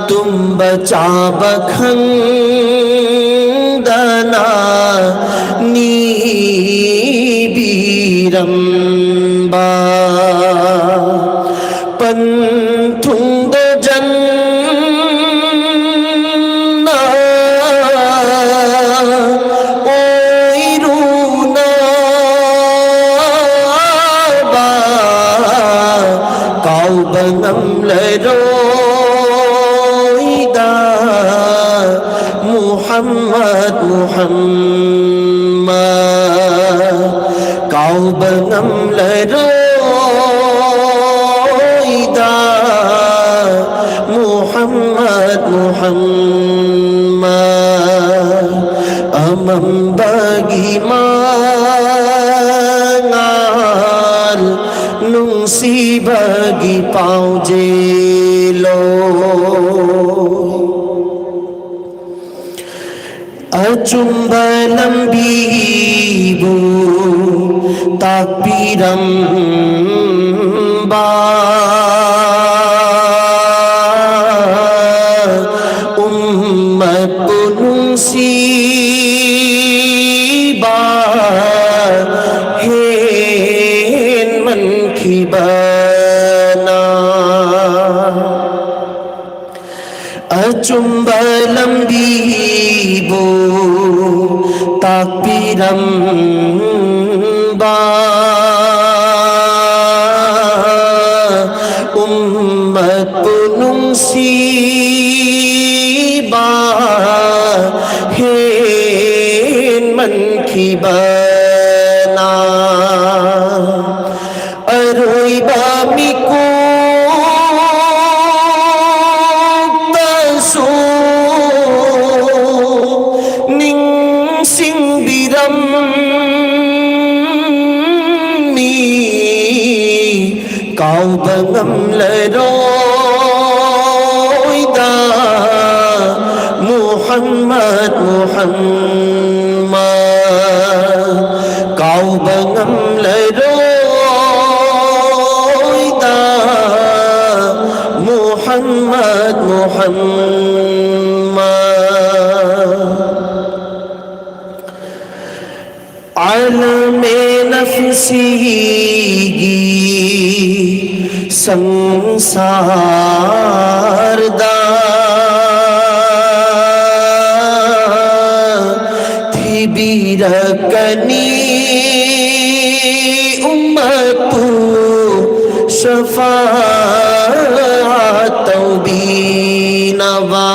ꯇꯨꯝꯕ ꯆꯥꯕ ꯈꯪꯗꯅ ꯅꯤꯕꯤꯔꯝꯕ ꯄꯟꯊꯨꯡꯗ ꯖꯟꯅ ꯑꯣꯏꯔꯨꯅꯕ ꯀꯥꯎꯕ ꯉꯝꯂꯔꯣꯏꯗ ꯃꯨꯍꯝꯃꯗ ꯃꯨꯍꯝꯃꯗ ꯀꯥꯎꯕ ꯉꯝꯂꯔꯣꯏꯗ ꯃꯨꯍꯝꯃꯗ ꯃꯨꯍꯝꯃꯗ ꯇꯝꯕꯒꯤ ꯃꯉꯥꯜ, ꯅꯨꯡꯁꯤꯕꯒꯤ ꯄꯥꯎꯖꯦꯜꯂꯣ꯫ ꯑꯆꯨꯝꯕ ꯂꯝꯕꯤꯕꯨ ꯇꯥꯛꯄꯤꯔꯝꯕ, ꯎꯝꯃꯠꯄꯨ ꯅꯨꯡꯁꯤꯕ ꯍꯦꯟꯃꯟꯈꯤꯕꯅ꯫ ꯑꯆꯨꯝꯕ ꯂꯝꯕꯤꯕꯨ ꯇꯥꯛꯄꯤꯔꯝꯕ, ꯎꯝꯃꯠꯄꯨ ꯅꯨꯡꯁꯤꯕ ꯍꯦꯟꯃꯟꯈꯤꯕꯅ꯫ ꯑꯔꯣꯏꯕ ꯃꯤꯀꯨꯞꯇꯁꯨ ꯅꯤꯡꯁꯤꯡꯕꯤꯔꯝꯃꯤ꯫ ꯀꯥꯎꯕ ꯉꯝꯂꯔꯣꯏꯗ ꯃꯨꯍꯝꯃꯗ, ꯃꯨꯍꯝꯃꯗ꯫ ꯀꯥꯎꯕ ꯉꯝꯂꯔꯣꯏꯗ ꯃꯨꯍꯝꯃꯗ, ꯃꯨꯍꯝꯃꯗ꯫ ꯉꯥꯂꯝ-ꯏ-ꯅꯐꯁꯤꯒꯤ ꯁꯪꯁꯥꯔꯗ ꯊꯤꯕꯤꯔꯛꯀꯅꯤ ꯎꯝꯃꯠꯄꯨ ꯁꯐꯥꯑꯠ ꯇꯧꯕꯤꯅꯕ꯫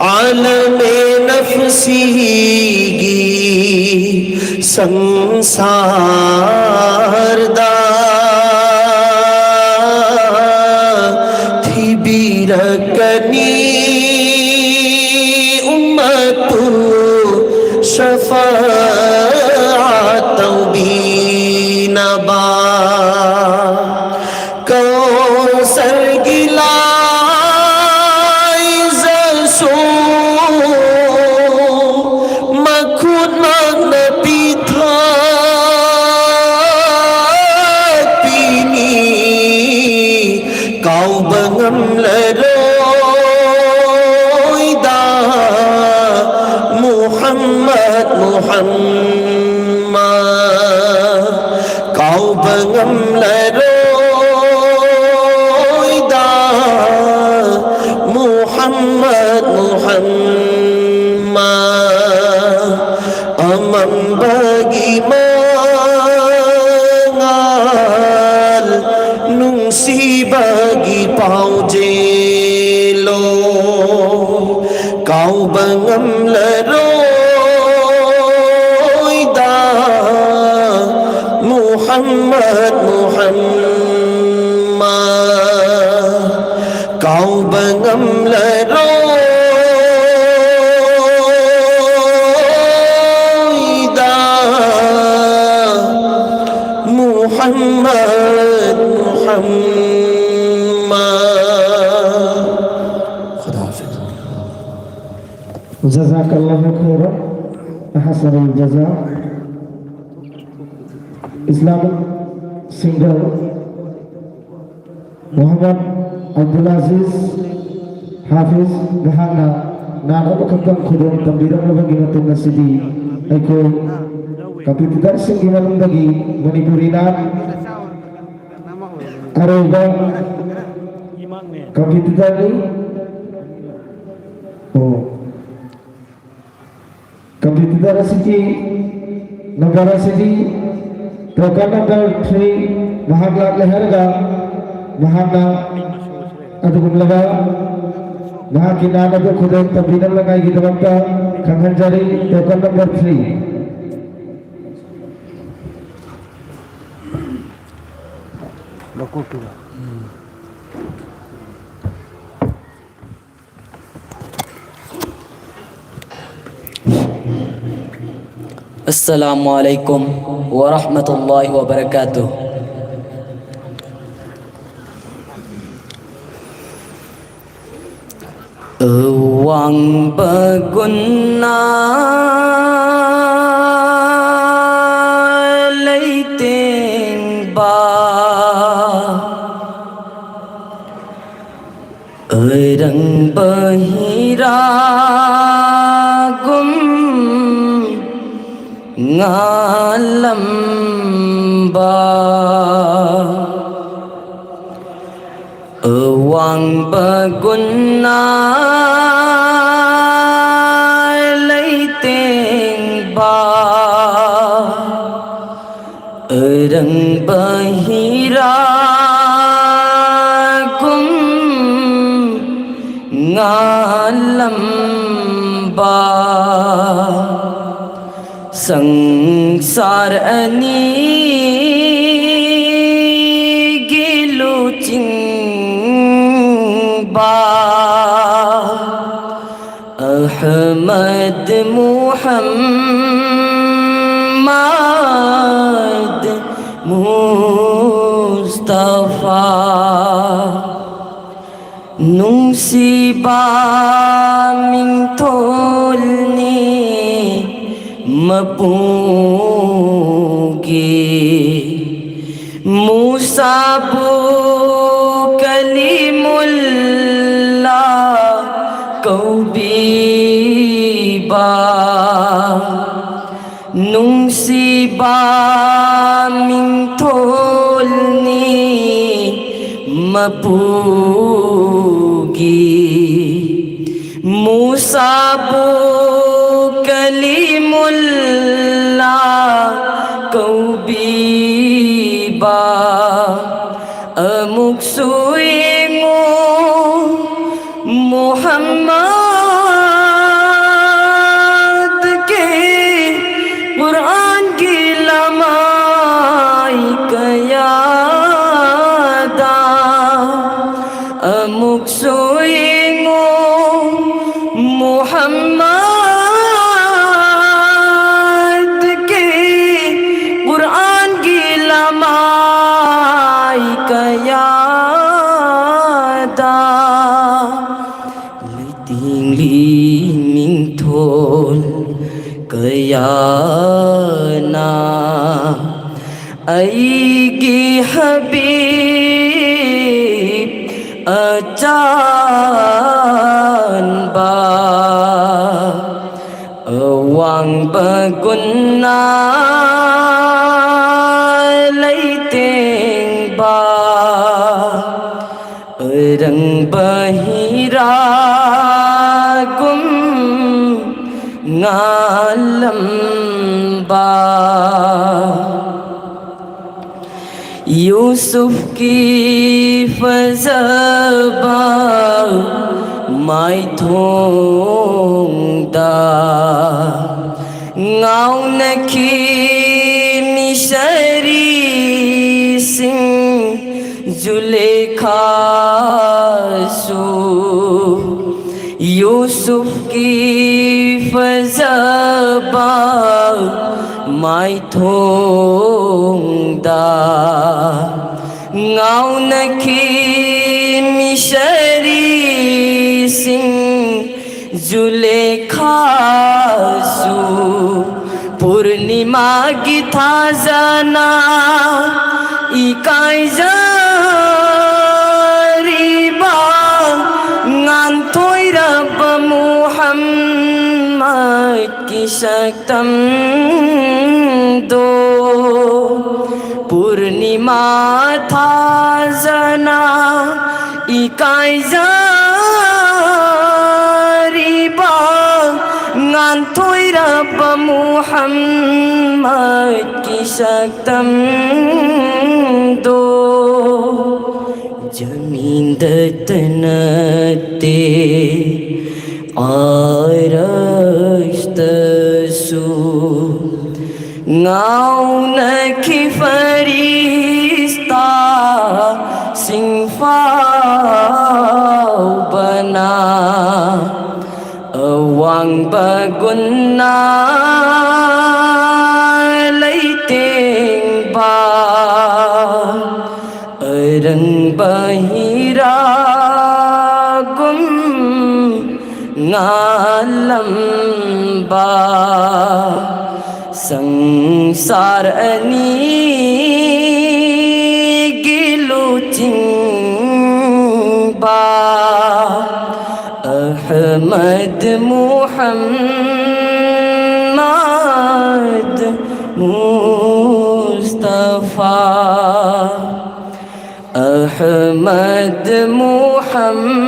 ꯉꯥꯂꯝ-ꯏ-ꯅꯐꯁꯤꯒꯤ ꯁꯪꯁꯥꯔꯗ ꯊꯤꯕꯤꯔꯛꯀꯅꯤ ꯎꯝ ꯃꯇꯨ ꯁꯐꯥꯑꯠ ꯇꯧꯕꯤꯅꯕ꯫ ꯀꯧꯁꯔꯒꯤ ꯂꯥꯏꯖꯁꯨ ꯃꯈꯨꯠꯃꯛꯅ ꯄꯤꯊꯛꯄꯤꯅꯤ꯫ ꯀꯥꯎꯕ ꯉꯝꯂꯔꯣꯏꯗ ꯃꯨꯍꯝꯃꯗ, ꯃꯨꯍꯝꯃꯗ꯫ ꯀꯥꯎꯕ ꯉꯝꯂꯔꯣꯏꯗ ꯃꯨꯍꯝꯃꯗ, ꯃꯨꯍꯝꯃꯗ꯫ ꯑꯃꯝꯕꯒꯤ ꯃꯉꯥꯜ, ꯅꯨꯡꯁꯤꯕꯒꯤ ꯄꯥꯎꯖꯦꯜꯂꯣ꯫ ꯀꯥꯎꯕ ꯉꯝꯂꯔꯣꯏꯗ ꯃꯨꯍꯝꯃꯗ, ꯃꯨꯍꯝꯃꯗ꯫ ꯀꯥꯎꯕ ꯉꯝꯂꯔꯣꯏꯗ ꯃꯨꯍꯝꯃꯗ, ꯃꯨꯍꯝꯃꯗ꯫ ꯈꯨꯗꯥ ꯍꯥꯐꯤꯖ꯫ ꯖꯖꯥꯀꯜꯂꯥꯍꯨ ꯈꯩꯔꯥꯟ, ꯑꯍꯁꯅꯜ ꯖꯖꯥ꯫ Islamic singer ꯃꯣꯍꯝꯃꯗ ꯑꯕꯗꯨꯜ ꯑꯖꯤꯖ ꯍꯥꯐꯤꯖ ꯃꯍꯥꯛꯅ ꯅꯥꯠ ꯑꯃꯈꯛꯇꯪ ꯈꯨꯗꯣꯜ ꯇꯝꯕꯤꯔꯝꯂꯕꯒꯤ ꯃꯇꯨꯡ ꯑꯁꯤꯗꯤ ꯑꯩꯈꯣꯏ ꯀꯝꯄꯤꯇꯤꯇꯔꯁꯤꯡꯒꯤ ꯃꯅꯨꯡꯗꯒꯤ ꯃꯅꯤꯄꯨꯔꯤ ꯅꯥꯠ ꯑꯔꯣꯏꯕ ꯀꯝꯄꯤꯇꯤꯇꯔꯅꯤ꯫ ꯑꯣ꯫ ꯀꯝꯄꯤꯇꯤꯇꯔ ꯑꯁꯤꯒꯤ ꯅꯝꯕꯔ ꯑꯁꯤꯗꯤ ꯇꯣꯀꯟ ꯅꯝꯕꯔ ꯊ꯭ꯔꯤ, ꯃꯍꯥꯛ ꯂꯥꯛꯂꯦ ꯍꯥꯏꯔꯒ ꯃꯍꯥꯛꯅ ꯑꯗꯨꯒꯨꯝꯂꯕ ꯃꯍꯥꯛꯀꯤ ꯅꯥꯠ ꯑꯗꯨ ꯈꯨꯗꯣꯜ ꯇꯝꯕꯤꯅꯕꯉꯥꯏꯒꯤꯗꯃꯛꯇ ꯈꯪꯍꯟꯖꯔꯤ꯫ ꯇꯣꯀꯟ ꯅꯝꯕꯔ ꯊ꯭ꯔꯤ꯫ ꯃꯀꯣꯛꯇꯨꯗ꯫ ꯎꯝ꯫ السلام عليكم ورحمة الله وبركاته. Awang baguna leiting ba, arang bahira gum ngalamba. Awang baguna leiting ba, arang bahira gum ngalamba. Sangsar ani gilu chingba, Ahmad Muhammad Mustafa. Nungsiba mingthol ni mapugi, Musa bu Kalimullah kaubiba. Nungsiba mingthol ni mapugi, Musa bu Kalimullah kaubiba. Amuk suingu Muhammad ke Quran ki lamai kayada. Amuk suingu Muhammad ꯃꯤꯡꯊꯣꯜ ꯀꯌꯥꯅ ꯑꯩꯒꯤ ꯍꯕꯤꯕ ꯑꯆꯥꯟꯕ ꯑꯋꯥꯡꯕ ꯒꯨꯟꯅ ꯂꯩꯇꯦꯡꯕ ꯑꯔꯪꯕ ꯍꯤꯔꯥꯒꯨꯝ ꯉꯥꯜꯂꯝꯕ ꯌꯨꯁꯨꯐꯀꯤ ꯐꯖꯕ ꯃꯥꯏꯊꯣꯡꯗ ꯉꯥꯎꯅꯈꯤ ꯃꯤꯁꯔꯤꯁꯤꯡ꯫ ꯖꯨꯂꯦꯈꯥꯁꯨ ꯌꯨꯁꯨꯐꯀꯤ ꯐꯖꯕ ꯃꯥꯏꯊꯣꯡꯗ ꯉꯥꯎꯅꯈꯤ ꯃꯤꯁꯔꯤꯁꯤꯡ꯫ ꯖꯨꯂꯦꯈꯥꯁꯨ ꯄꯨꯔꯅꯤꯃꯥꯒꯤ ꯊꯥꯖꯅ ꯏꯀꯥꯏꯖꯔꯤꯕ ꯉꯥꯟꯊꯣꯏꯔꯕ ꯃꯨꯍꯝꯃꯗꯀꯤ ꯁꯛꯇꯝꯗꯣ꯫ ꯄꯨꯔꯅꯤꯃꯥ ꯊꯥꯖꯅ ꯏꯀꯥꯏꯖꯔꯤꯕ ꯉꯥꯟꯊꯣꯏꯔꯕ ꯃꯨꯍꯝꯃꯗꯀꯤ ꯁꯛꯇꯝꯗꯣ꯫ ꯖꯃꯤꯟꯗꯇ ꯅꯠꯇꯦ, ꯑꯔꯁꯇꯁꯨ ꯉꯥꯎꯅꯈꯤ ꯐꯔꯤꯁꯇꯥꯁꯤꯡ ꯐꯥꯎꯕꯅ꯫ ꯑꯋꯥꯡꯕ ꯒꯨꯟꯅ ꯂꯩꯇꯦꯡꯕ ꯑꯔꯪꯕ ꯍꯤꯔꯥꯒꯨꯝ ꯉꯥꯜꯂꯝꯕ, ꯁꯪꯁꯥꯔ ꯑꯅꯤꯒꯤ ꯂꯨꯆꯤꯡꯕ ꯑꯍꯃꯗ ꯃꯨꯍꯝꯃꯗ ꯃꯨꯁꯇꯐꯥ꯫ ꯑꯍꯃꯗ ꯃꯨꯍꯝꯃꯗ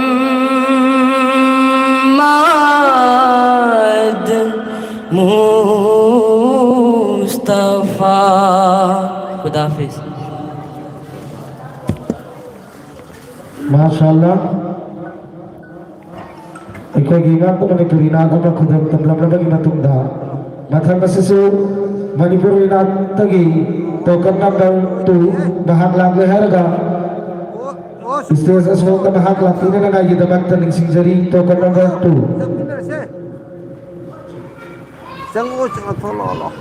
ꯃꯨꯁꯇꯐꯥ꯫ ꯈꯨꯗꯥ ꯍꯥꯐꯤꯖ꯫ ꯃꯥꯁꯥ ꯑꯜꯂꯥ꯫ ꯑꯩꯈꯣꯏꯒꯤ ꯉꯥꯛꯄ ꯃꯅꯤꯄꯨꯔꯤ ꯅꯥꯠ ꯑꯃ ꯈꯨꯗꯣꯜ ꯇꯝꯂꯝꯂꯕꯒꯤ ꯃꯇꯨꯡꯗ, ꯃꯊꯪ ꯑꯁꯤꯁꯨ ꯃꯅꯤꯄꯨꯔꯤ ꯅꯥꯠꯇꯒꯤ token number two ꯃꯍꯥꯛ ꯂꯥꯛꯂꯦ ꯍꯥꯏꯔꯒ stage ꯑꯁꯣꯝꯗ ꯃꯍꯥꯛ ꯂꯥꯛꯄꯤꯅꯅꯉꯥꯏꯒꯤꯗꯃꯛꯇ ꯅꯤꯡꯁꯤꯡꯖꯔꯤ꯫ Token number two꯫ ꯆꯪꯉꯛꯑꯣ, ꯆꯪꯉꯛꯑꯣ, ꯊꯣꯛꯂꯛꯑꯣ, ꯂꯥꯛꯑꯣ꯫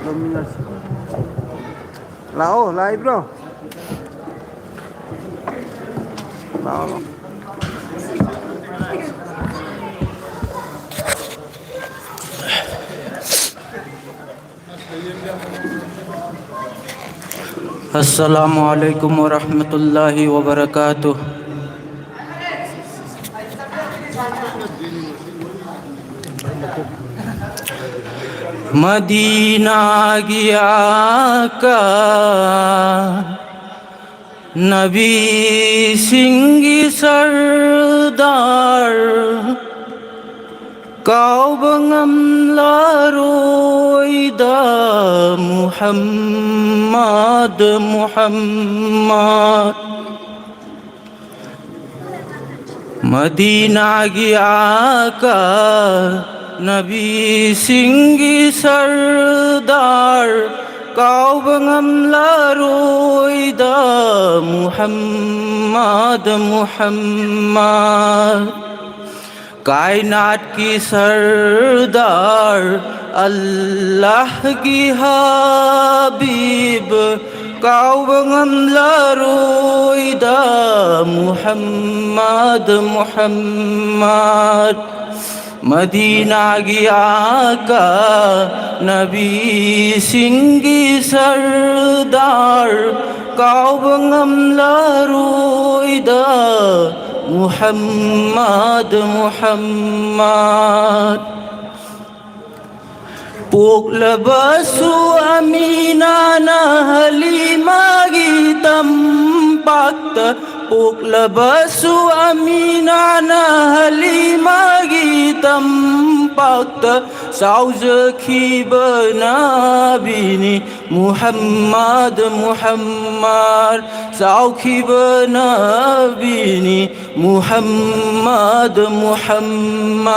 ꯂꯧꯃꯤꯟꯅꯁꯤ꯫ ꯂꯥꯛꯑꯣ, ꯂꯥꯛꯏꯕ꯭ꯔꯣ? ꯂꯥꯛꯑꯣ, ꯂꯥꯛꯑꯣ꯫ السلام عليكم ورحمة الله وبركاته. ꯃꯗꯤꯅꯥꯒꯤ ꯑꯥꯀꯥ, ꯅꯕꯤꯁꯤꯡꯒꯤ ꯁꯔꯗꯥꯔ, ꯀꯥꯎꯕ ꯉꯝꯂꯔꯣꯏꯗ ꯃꯨꯍꯝꯃꯗ, ꯃꯨꯍꯝꯃꯗ꯫ ꯃꯗꯤꯅꯥꯒꯤ ꯑꯥꯀꯥ, ꯅꯕꯤꯁꯤꯡꯒꯤ ꯁꯔꯗꯥꯔ, ꯀꯥꯎꯕ ꯉꯝꯂꯔꯣꯏꯗ ꯃꯨꯍꯝꯃꯗ, ꯃꯨꯍꯝꯃꯗ꯫ ꯀꯥꯏꯅꯥꯠꯀꯤ ꯁꯔꯗꯥꯔ, ꯑꯜꯂꯥꯍꯒꯤ ꯍꯕꯤꯕ, ꯀꯥꯎꯕ ꯉꯝꯂꯔꯣꯏꯗ ꯃꯨꯍꯝꯃꯗ ꯃꯨꯍꯝꯃꯗ꯫ ꯃꯗꯤꯅꯥꯒꯤ ꯑꯥꯀꯥ ꯅꯕꯤꯁꯤꯡꯒꯤ ꯁꯔꯗꯥꯔ꯫ ꯀꯥꯎꯕ ꯉꯝꯂꯔꯣꯏꯗ ꯃꯨꯍꯝꯃꯗ ꯃꯨꯍꯝꯃꯗ꯫ ꯄꯣꯛꯂꯕꯁꯨ ꯑꯃꯤꯅꯥꯅ ꯍꯂꯤꯃꯥꯒꯤ ꯇꯝꯄꯥꯛꯇ꯫ ꯄꯣꯛꯂꯕꯁꯨ ꯑꯃꯤꯅꯥꯅ ꯍꯂꯤꯃꯥꯒꯤ ꯇꯝꯄꯥꯛꯇ꯫ ꯆꯥꯎꯖꯈꯤꯕ ꯅꯕꯤꯅꯤ ꯃꯨꯍꯝꯃꯗ ꯃꯨꯍꯝꯃꯗ꯫ ꯆꯥꯎꯈꯤꯕ ꯅꯕꯤꯅꯤ ꯃꯨꯍꯝꯃꯗ ꯃꯨꯍꯝꯃꯗ꯫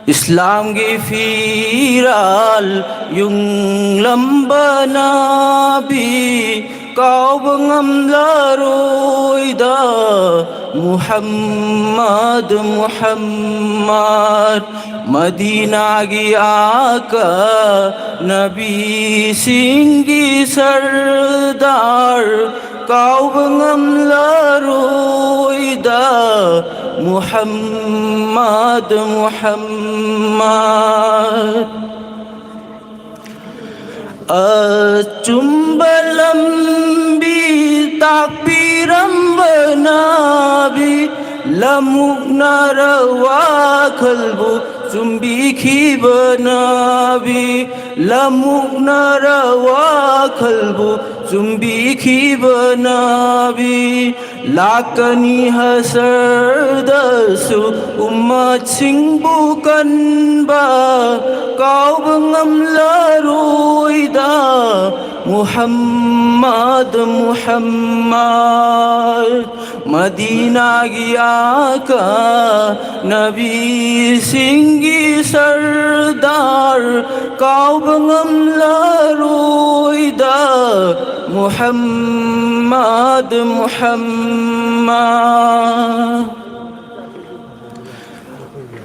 ꯏꯁꯂꯥꯝꯒꯤ ꯐꯤꯔꯥꯜ ꯌꯨꯡꯂꯝꯕ ꯅꯕꯤ꯫ ꯀꯥꯎꯕ ꯉꯝꯂꯔꯣꯏꯗ ꯃꯨꯍꯝꯃꯗ ꯃꯨꯍꯝꯃꯗ꯫ ꯃꯗꯤꯅꯥꯒꯤ ꯑꯥꯀꯥ ꯅꯕꯤꯁꯤꯡꯒꯤ ꯁꯔꯗꯥꯔ꯫ ꯀꯥꯎꯕ ꯉꯝꯂꯔꯣꯏꯗ ꯃꯨꯍꯝꯃꯗ ꯃꯨꯍꯝꯃꯗ꯫ ꯑꯆꯨꯝꯕ ꯂꯝꯕꯤ ꯇꯥꯛꯄꯤꯔꯝꯕ ꯅꯕꯤ꯫ ꯂꯝꯃꯨꯛꯅꯔ ꯋꯥꯈꯜꯕꯨ ꯆꯨꯝꯕꯤꯈꯤꯕ ꯅꯕꯤ꯫ ꯂꯝꯃꯨꯛꯅꯔ ꯋꯥꯈꯜꯕꯨ ꯆꯨꯝꯕꯤꯈꯤꯕ ꯅꯕꯤ꯫ ꯂꯥꯛꯀꯅꯤ ꯍꯁꯔꯗꯁꯨ ꯎꯝꯃꯠꯁꯤꯡꯕꯨ ꯀꯟꯕ꯫ ꯀꯥꯎꯕ ꯉꯝꯂꯔꯣꯏꯗ ꯃꯨꯍꯝꯃꯗ ꯃꯨꯍꯝꯃꯗ꯫ ꯃꯗꯤꯅꯥꯒꯤ ꯑꯥꯀꯥ ꯅꯕꯤꯁꯤꯡꯒꯤ ꯁꯔꯗꯥꯔ꯫ ꯀꯥꯎꯕ ꯉꯝꯂꯔꯣꯏꯗ ꯃꯨꯍꯝꯃꯗ ꯃꯨꯍꯝꯃꯗ꯫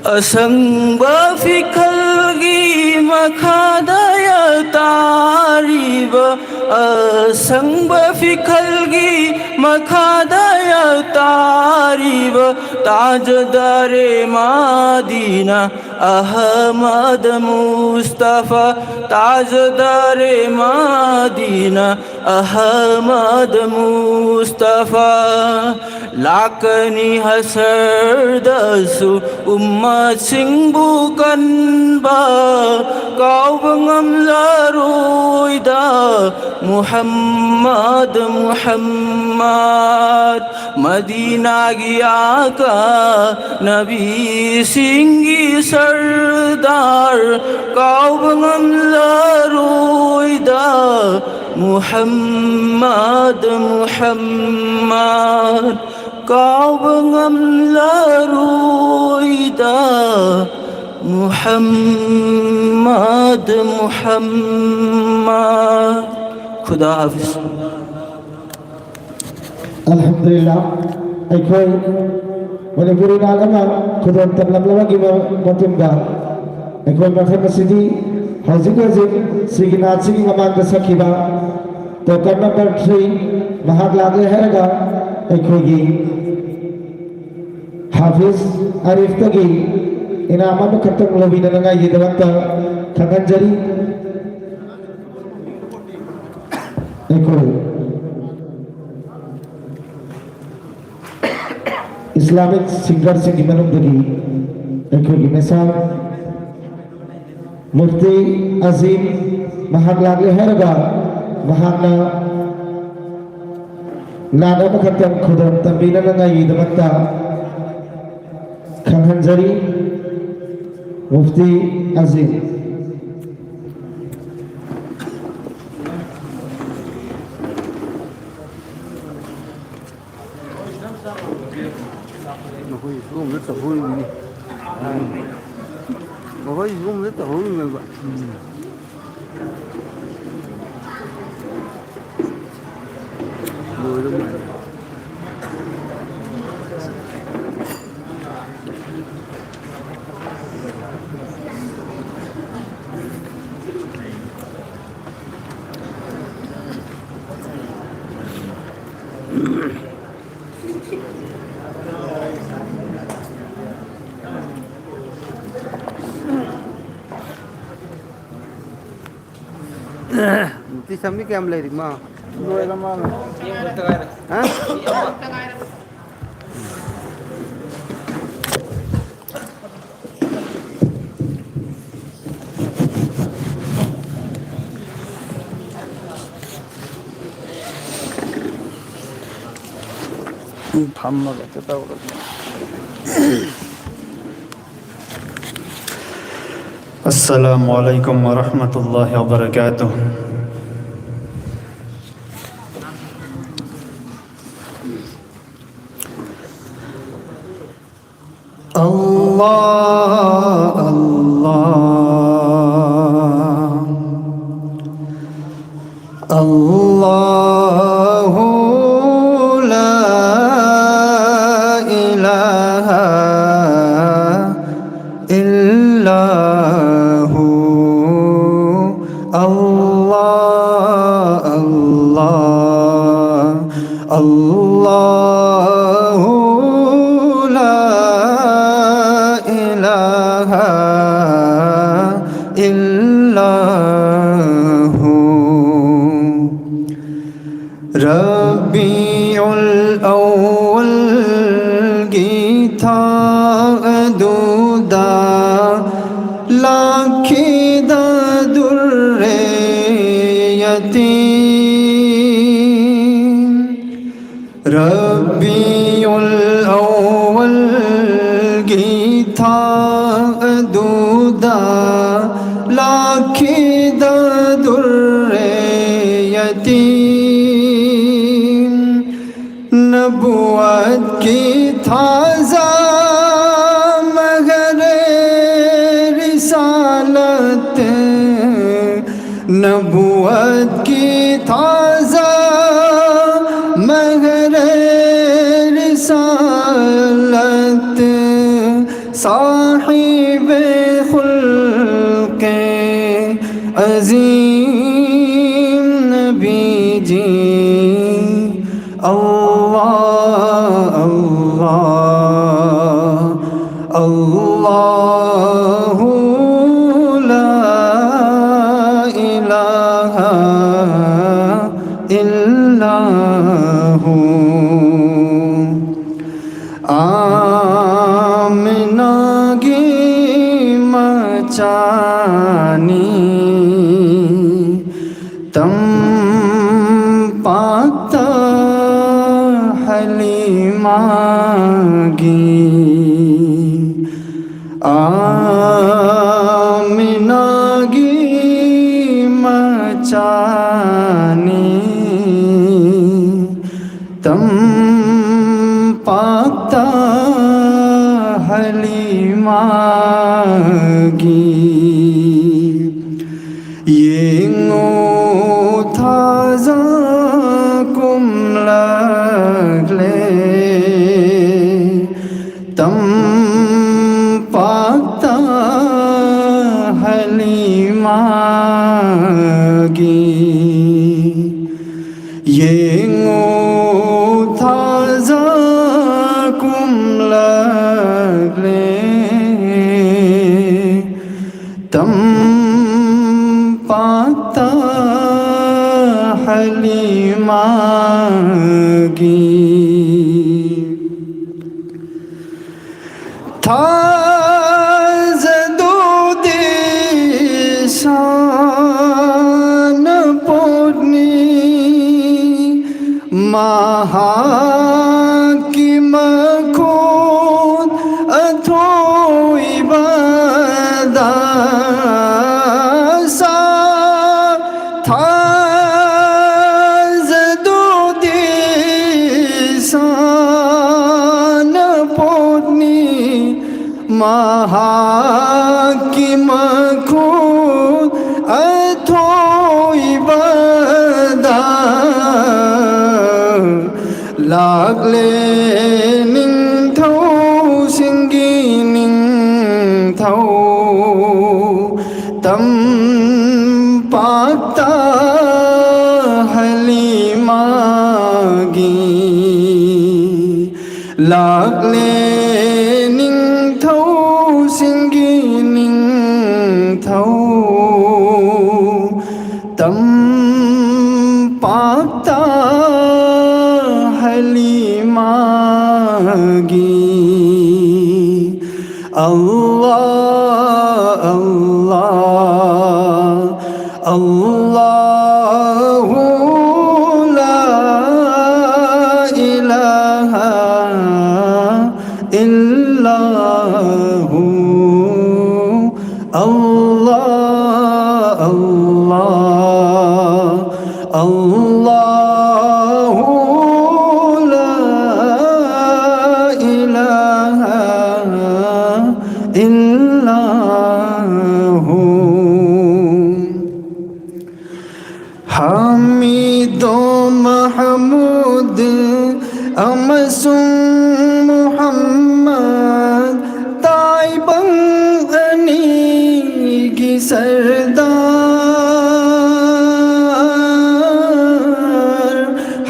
ꯑꯁꯪꯕ ꯐꯤꯈꯜꯒꯤ ꯃꯈꯥꯗ ꯌꯥꯇꯥꯔꯤꯕ ꯑꯁꯪꯕ ꯐꯤꯈꯜꯒꯤ ꯃꯈꯥꯗ ꯇꯥꯔꯤꯕ ꯇꯥꯖꯗꯥꯔꯦ ꯃꯥꯗꯤꯅꯥ ꯑꯍꯃꯗ ꯃꯨꯁꯇꯐꯥ, ꯇꯥꯖꯗꯥꯔꯦ ꯃꯥꯗꯤꯅꯥ ꯑꯍꯃꯗ ꯃꯨꯁꯇꯐꯥ꯫ ꯂꯥꯛꯀꯅꯤ ꯍꯁꯔꯗꯁꯨ ꯎꯝꯃꯠꯁꯤꯡꯕꯨ ꯀꯟꯕ, ꯀꯥꯎꯕ ꯉꯝꯂꯔꯣꯏꯗ ꯃꯨꯍꯝꯃꯗ, ꯃꯨꯍꯝꯃꯗ꯫ ꯃꯗꯤꯅꯥꯒꯤ ꯑꯥꯀꯥ, ꯅꯕꯤꯁꯤꯡꯒꯤ ꯁꯔꯗꯥꯔ, ꯀꯥꯎꯕ ꯉꯝꯂꯔꯣꯏꯗ ꯃꯨꯍꯝꯃꯗ, ꯃꯨꯍꯝꯃꯗ꯫ ꯀꯥꯎꯕ ꯉꯝꯂꯔꯣꯏꯗ ꯃꯨꯍꯝꯃꯗ, ꯃꯨꯍꯝꯃꯗ꯫ ꯈꯨꯗꯥ ꯍꯥꯐꯤꯖ꯫ ꯑꯜꯍꯝꯗꯨꯂꯤꯜꯂꯥꯍ, ꯑꯩꯈꯣꯏ ꯃꯅꯤꯄꯨꯔꯤ ꯅꯥꯠ ꯑꯃ ꯈꯨꯗꯣꯜ ꯇꯝꯂꯝꯂꯕꯒꯤ ꯃ-, ꯃꯇꯨꯡꯗ, ꯑꯩꯈꯣꯏ ꯃꯐꯝ ꯑꯁꯤꯗꯤ ꯍꯧꯖꯤꯛ ꯍꯧꯖꯤꯛ ꯁꯤꯒꯤ ꯅꯥꯠꯁꯤꯒꯤ ꯃꯃꯥꯡꯗ ꯁꯛꯈꯤꯕ ꯇꯣꯀꯟ ꯅꯝꯕꯔ ꯊ꯭ꯔꯤ, ꯃꯍꯥꯛ ꯂꯥꯛꯂꯦ ꯍꯥꯏꯔꯒ ꯑꯩꯈꯣꯏꯒꯤ ꯍꯥꯐꯤꯖ ꯑꯥꯔꯤꯐꯇꯒꯤ ꯏꯅꯥꯝ ꯑꯃꯈꯛꯇꯪ ꯂꯧꯕꯤꯅꯅꯉꯥꯏꯒꯤꯗꯃꯛꯇ ꯈꯪꯍꯟꯖꯔꯤ꯫ ꯑꯩꯈꯣꯏ ꯏꯁꯂꯥꯃꯤꯛ ꯁꯤꯡꯒꯔꯁꯤꯡꯒꯤ ꯃꯅꯨꯡꯗꯒꯤ ꯑꯩꯈꯣꯏꯒꯤ ꯃꯦꯁꯥꯝ ꯃꯨꯐꯇꯤ ꯑꯖꯤꯝ ꯃꯍꯥꯛ ꯂꯥꯛꯂꯦ ꯍꯥꯏꯔꯒ ꯃꯍꯥꯛꯅ ꯅꯥꯠ ꯑꯃꯈꯛꯇꯪ ꯈꯨꯗꯣꯜ ꯇꯝꯕꯤꯅꯅꯉꯥꯏꯒꯤꯗꯃꯛꯇ ꯈꯪꯍꯟꯖꯔꯤ꯫ ꯃꯨꯐꯇꯤ ꯑꯖꯤꯝ꯫ ꯃꯈꯣꯏ ꯁꯣꯝꯗ ꯇꯧꯍꯧꯔꯤꯕꯅꯤ꯫ ꯃꯈꯣꯏ ꯁꯣꯝꯗ ꯇꯧꯍꯧꯔꯤꯕꯅꯦꯕ꯫ ꯂꯣꯏꯔ ꯃꯥꯜꯂꯦ꯫ ꯁꯝꯃꯤ ꯀꯌꯥꯝ ꯂꯩꯔꯤ ꯃꯥ? ꯂꯣꯏꯔ ꯃꯥꯜꯂꯦ꯫ ꯍꯥ? ꯐꯝꯃꯒ ꯍꯦꯛꯇ ꯇꯧꯔꯒꯦ꯫ السلام عليكم ورحمة الله وبركاته. الله، الله، الله، لا إله إلا هو. الله، الله، الله، لا إله إلا هو. ربيع الأول ꯒꯤ ꯊꯥ ꯑꯗꯨꯗ ꯂꯥꯛꯈꯤꯗ ꯗꯨꯔꯦ ꯌꯇꯤꯝ꯫ ꯔꯕꯤꯎꯜ ꯑꯧꯋꯜꯒꯤ ꯊꯥ ꯑꯗꯨꯗ ꯂꯥꯛꯈꯤꯗ ꯗꯨꯔꯦ ꯌꯇꯤꯝ꯫ ꯅꯕꯨꯋꯠꯀꯤ ꯊꯥꯖ ꯃꯍꯔꯦ ꯔꯤꯁꯥꯂꯠ، ꯅꯕꯨꯋꯠꯀꯤ ꯊꯥꯖ ꯃꯍꯔꯦ ꯔꯤꯁꯥꯂꯠ، ꯁꯥꯍꯤꯕꯦ ꯈꯨꯜꯀꯦ ꯑꯖꯤꯝ ꯅꯕꯤꯖꯤ꯫ الله، الله، الله، لا إله ꯑꯥꯃꯤꯅꯥꯒꯤ ꯃꯆꯥꯅꯤ꯫ ꯇꯝꯄꯥꯛꯇ ꯍꯂꯤꯃꯥꯒꯤ, ꯑꯥꯃꯤꯅꯥꯒꯤ ꯃꯆꯥꯅꯤ꯫ ꯇꯝꯄꯥꯛꯇ ꯍꯂꯤꯃꯥꯒꯤ꯫ ꯌꯦꯡꯉꯨ ꯊꯥꯖ ꯀꯨꯝꯂꯛꯂꯦ ꯇꯝꯄꯥꯛꯇ ꯍꯂꯤꯃꯥꯒꯤ꯫ ꯌꯦꯡꯉꯨ ꯊꯥꯖ ꯀꯨꯝꯂꯛꯂꯦ ꯇꯝꯄꯥꯛꯇ ꯍꯂꯤꯃꯥꯒꯤ꯫ ꯊꯥꯖꯗꯨꯗꯤ ꯁꯥꯟꯅꯄꯣꯠꯅꯤ, ꯃꯍꯥꯛꯀꯤ ꯃꯈꯨꯠ ꯑꯊꯣꯏꯕꯗ ꯁꯥ ꯊꯥꯖꯗꯨꯗꯤ ꯁꯥꯟꯅꯄꯣꯠꯅꯤ, ꯃꯍꯥꯛꯀꯤ ꯃꯈꯨꯠ ꯑꯊꯣꯏꯕꯗ ꯂꯥꯛꯂꯦ ꯅꯤꯡꯊꯧꯁꯤꯡꯒꯤ ꯅꯤꯡꯊꯧ ꯇꯝꯄꯥꯛꯇ ꯍꯂꯤꯃꯥꯒꯤ꯫ ꯂꯥꯛꯂꯦ ꯅꯤꯡꯊꯧꯁꯤꯡꯒꯤ ꯅꯤꯡꯊꯧ ꯇꯝꯄꯥꯛꯇ ꯍꯂꯤꯃꯥꯒꯤ꯫ الله، الله، الله، لا إله إلا هو. الله، الله، الله، لا إله إلا هو. ꯍꯥꯃꯤꯗꯣ ꯃꯍꯃꯨꯗ ꯑꯃꯁꯨꯡ ꯃꯨꯍꯝꯃꯗ, ꯇꯥꯏꯕꯪ ꯑꯅꯤꯒꯤ ꯁꯔꯗꯥꯔ꯫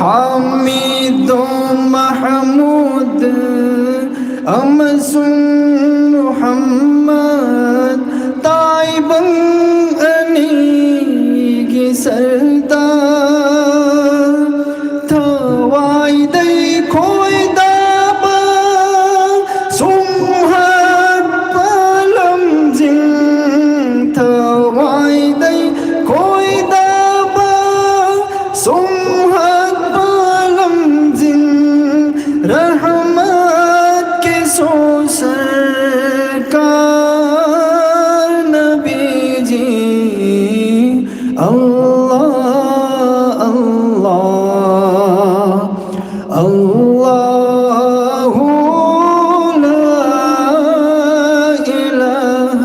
ꯍꯥꯃꯤꯗꯣ ꯃꯍꯃꯨꯗ ꯑꯃꯁꯨꯡ ꯃꯨꯍꯝꯃꯗ, ꯇꯥꯏꯕꯪ ꯑꯅꯤꯒꯤ ꯁꯔꯗꯥꯔ꯫ ꯊꯋꯥꯏꯗꯩ ꯈꯣꯏꯗꯥꯕ ꯁꯨꯝꯍꯠꯄ ꯂꯝꯖꯤꯡ, ꯊꯋꯥꯏꯗꯩ ꯈꯣꯏꯗꯥꯕ ꯁꯨꯝꯍꯠꯄ ꯂꯝꯖꯤꯡ, ꯔꯍꯃꯠꯀꯤ ꯁꯣꯁꯔꯀꯥꯔ ꯅꯕꯤꯖꯤ꯫ الله، الله، الله، لا إله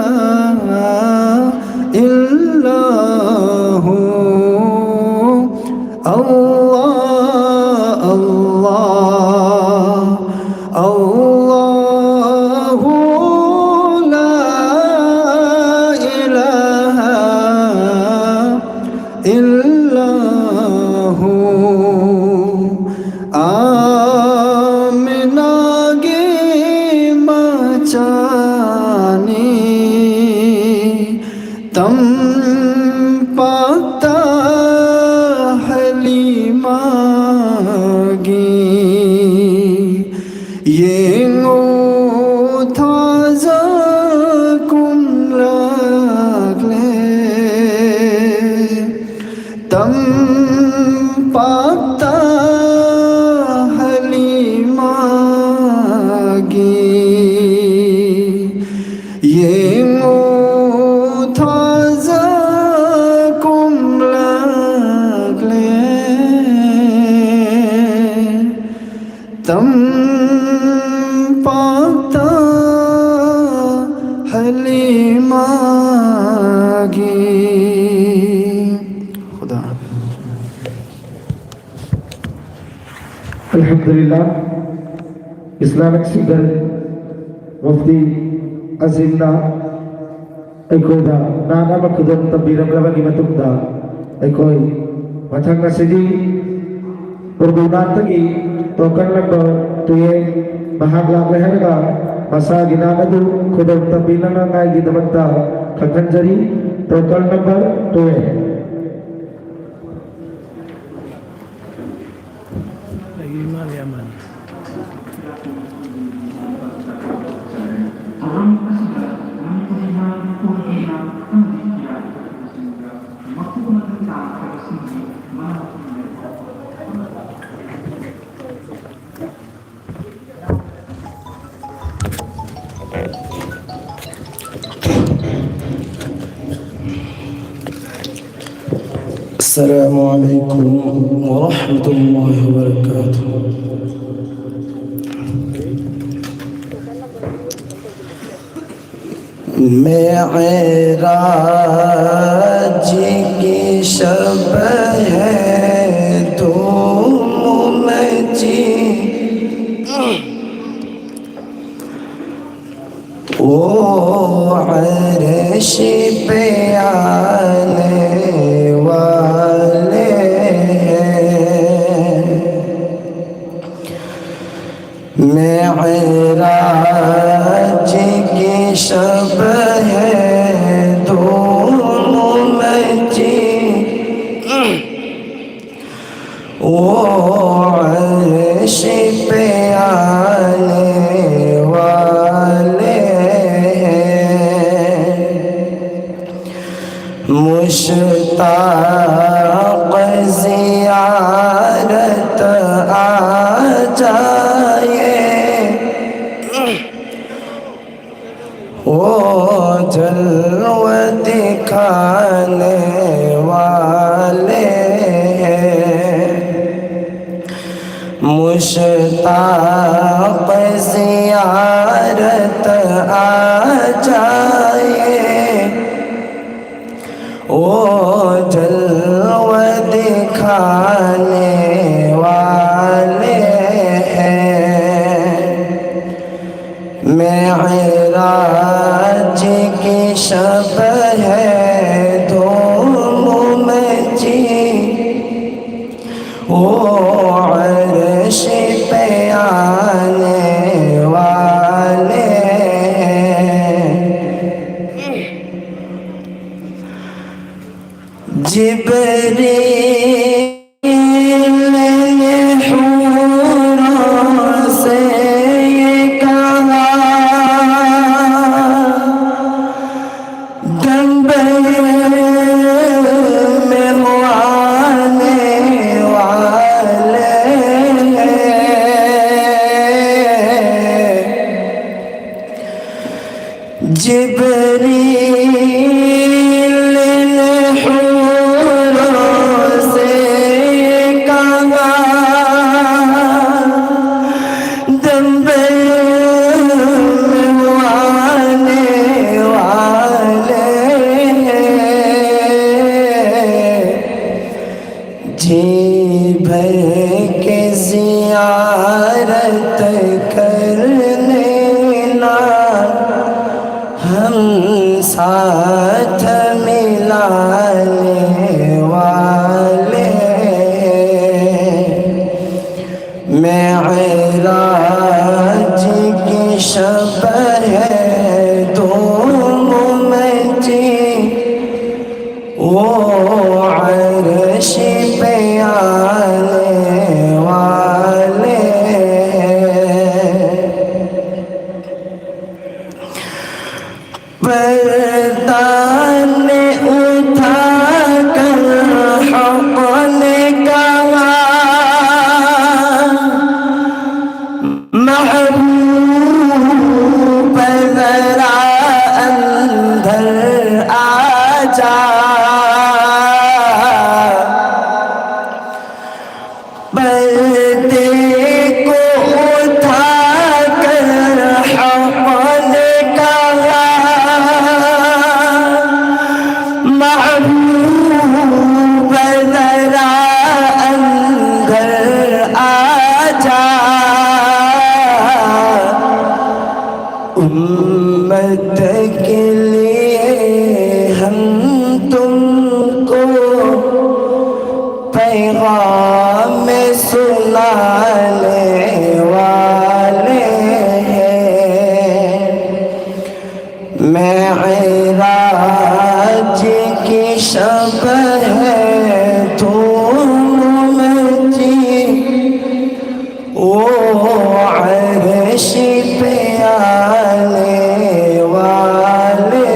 إلا هو. الله، الله، الله، لا إله إلا هو. آمناگی مچانی تم پاتا حلیماگی. یہ ꯌꯦꯡꯉꯨ ꯊꯥꯖ ꯀꯨꯝꯂꯛꯂꯦ ꯇꯝꯄꯥꯛꯇ ꯍꯂꯤꯃꯥꯒꯤ꯫ ꯈꯨꯗꯥ ꯍꯥꯐꯤꯖ꯫ ꯑꯜꯍꯝꯗꯨꯂꯤꯜꯂꯥꯍ, ꯏꯁꯂꯥꯃꯤꯛ ꯁꯤꯡꯒꯔ ꯃꯨꯐꯇꯤ ꯑꯖꯤꯝꯅ ꯑꯩꯈꯣꯏꯗ ꯅꯥꯠ ꯑꯃ ꯈꯨꯗꯣꯜ ꯇꯝꯕꯤꯔꯝꯂꯕꯒꯤ ꯃꯇꯨꯡꯗ, ꯑꯩꯈꯣꯏ ꯃꯊꯪ ꯑꯁꯤꯗꯤ ꯎꯔꯗꯨ ꯅꯥꯠꯇꯒꯤ ꯇꯣꯀꯟ ꯅꯝꯕꯔ ꯇꯨꯌꯦꯜꯐ ꯃꯍꯥꯛ ꯂꯥꯛꯂꯦ ꯍꯥꯏꯔꯒ ꯃꯁꯥꯒꯤ ꯅꯥꯠ ꯑꯗꯨ ꯈꯨꯗꯣꯜ ꯇꯝꯕꯤꯅꯅꯉꯥꯏꯒꯤꯗꯃꯛꯇ ꯈꯪꯍꯟꯖꯔꯤ꯫ ꯇꯣꯀꯟ ꯅꯝꯕꯔ ꯇꯨꯌꯦꯜꯐ꯫ ꯑꯩꯒꯤ ꯏꯃꯥꯒꯤ ꯑꯃꯅꯤ꯫ السلام عليكم ورحمة الله وبركاته. معراج کی شب ہے دھوم مچی، وہ عرش پہ آنے والے ہیں۔ معراج کی شب ہے دھوم مچی، وہ عرش پہ آنے والے ہیں۔ مشتاق زیارت آ جائے، वो जलवा दिखाने वाले हैं। मुश्ताक ज़ियारत आ जाए, वो जलवा दिखाने वाले हैं। मेराज की शब है धूम मची, वो अर्श पे आने वाले हैं। जिब्रील ने हूरों से ये कहा, दम भर में वो आने वाले हैं। जिब्रील ने हूरों से कहा, दम भर में वो आने वाले हैं। जी भर के ज़ियारत कर लेना, हम साथ मिलाने वाले हैं। मेराज की शब है धूम मची, वो अर्श पे आने वाले हैं। पर्दा ने उठा कर हक ने कहा, महबूब ज़रा امت کے لیے ہم تم کو پیغام سنانے والے ہیں۔ معراج کی شب ہے دھوم مچی، وہ عرش پہ آنے والے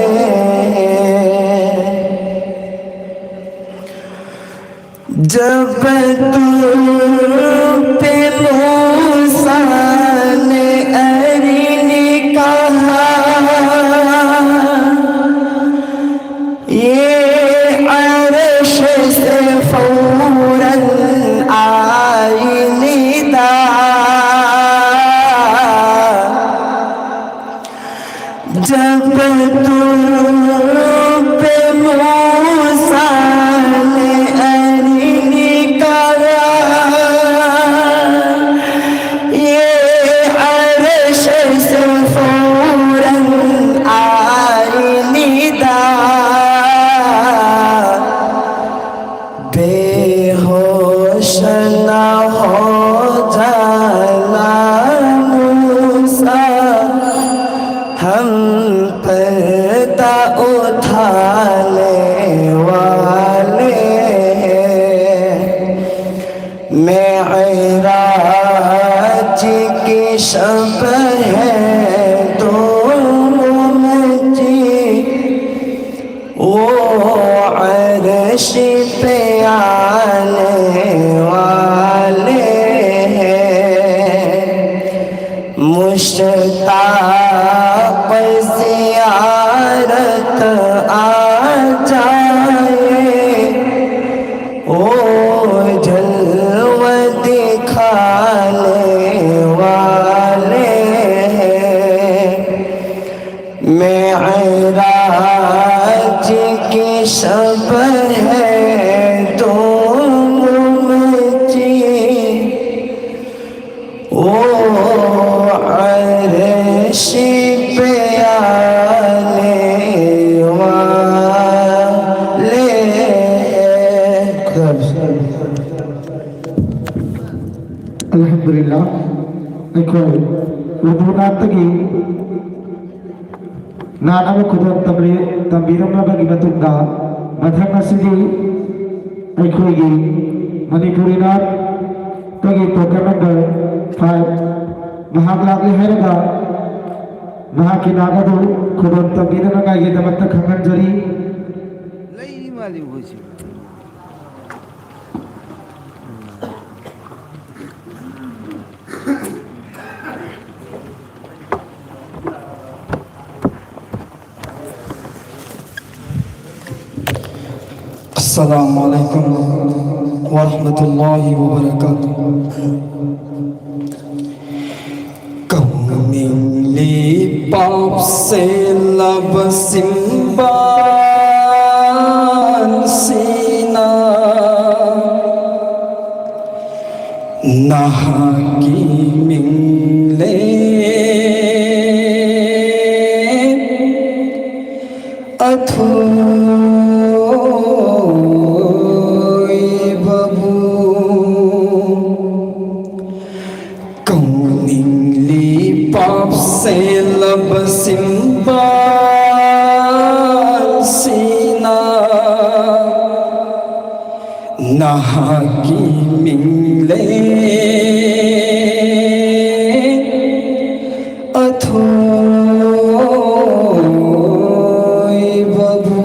ہیں۔ جب طور پہ موسیٰ نے ارنی کہا، یہ عرش سے فوراً آئی ندا۔ جب طور پہ موسیٰ نے ارنی کہا، یہ عرش سے فوراً آئی ندا۔ بے ہوش نہ ہو جانا موسیٰ، ہم پردہ اٹھانے والے ہیں۔ معراج کی شب ہے دھوم مچی، وہ عرش پہ آنے والے ہیں۔ مشتاق زیارت آ جائے، وہ جلوہ دکھانے والے ہیں۔ معراج کی شب ہے دھوم مچی، وہ عرش ꯑꯩꯈꯣꯏ ꯎꯔꯗꯨ ꯅꯥꯠꯇꯒꯤ ꯅꯥꯠ ꯑꯃ ꯈꯨꯗꯣꯜ ꯇꯝꯕꯤ-, ꯇꯝꯕꯤꯔꯝꯂꯕꯒꯤ ꯃꯇꯨꯡꯗ, ꯃꯊꯪ ꯑꯁꯤꯗꯤ ꯑꯩꯈꯣꯏꯒꯤ ꯃꯅꯤꯄꯨꯔꯤ ꯅꯥꯠꯇꯒꯤ token number five, ꯃꯍꯥꯛ ꯂꯥꯛꯂꯦ ꯍꯥꯏꯔꯒ ꯃꯍꯥꯛꯀꯤ ꯅꯥꯠ ꯑꯗꯨ ꯈꯨꯗꯣꯜ ꯇꯝꯕꯤꯅꯅꯉꯥꯏꯒꯤꯗꯃꯛꯇ ꯈꯪꯍꯟꯖꯔꯤ꯫ ꯂꯩꯔꯤ ꯃꯥꯜꯂꯤ ꯃꯈꯣꯏꯁꯤ꯫ السلام عليكم ورحمة الله وبركاته. ꯀꯧꯅꯤꯡꯂꯤ ꯄꯥꯞ ꯆꯦꯜꯂꯕ ꯆꯤꯝꯕꯥꯜꯁꯤꯅ ꯅꯍꯥꯛꯀꯤ ꯃꯤꯡꯂꯦꯟ ꯑꯊꯣꯏꯕꯕꯨ ꯀꯧꯅꯤꯡꯂꯤ ꯄꯥꯞ ꯆꯦꯜꯂꯕ ꯆꯤꯝꯕꯥꯜꯁꯤꯅ ꯅꯍꯥꯛꯀꯤ ꯃꯤꯡꯂꯦꯟ ꯑꯊꯣꯏꯕꯕꯨ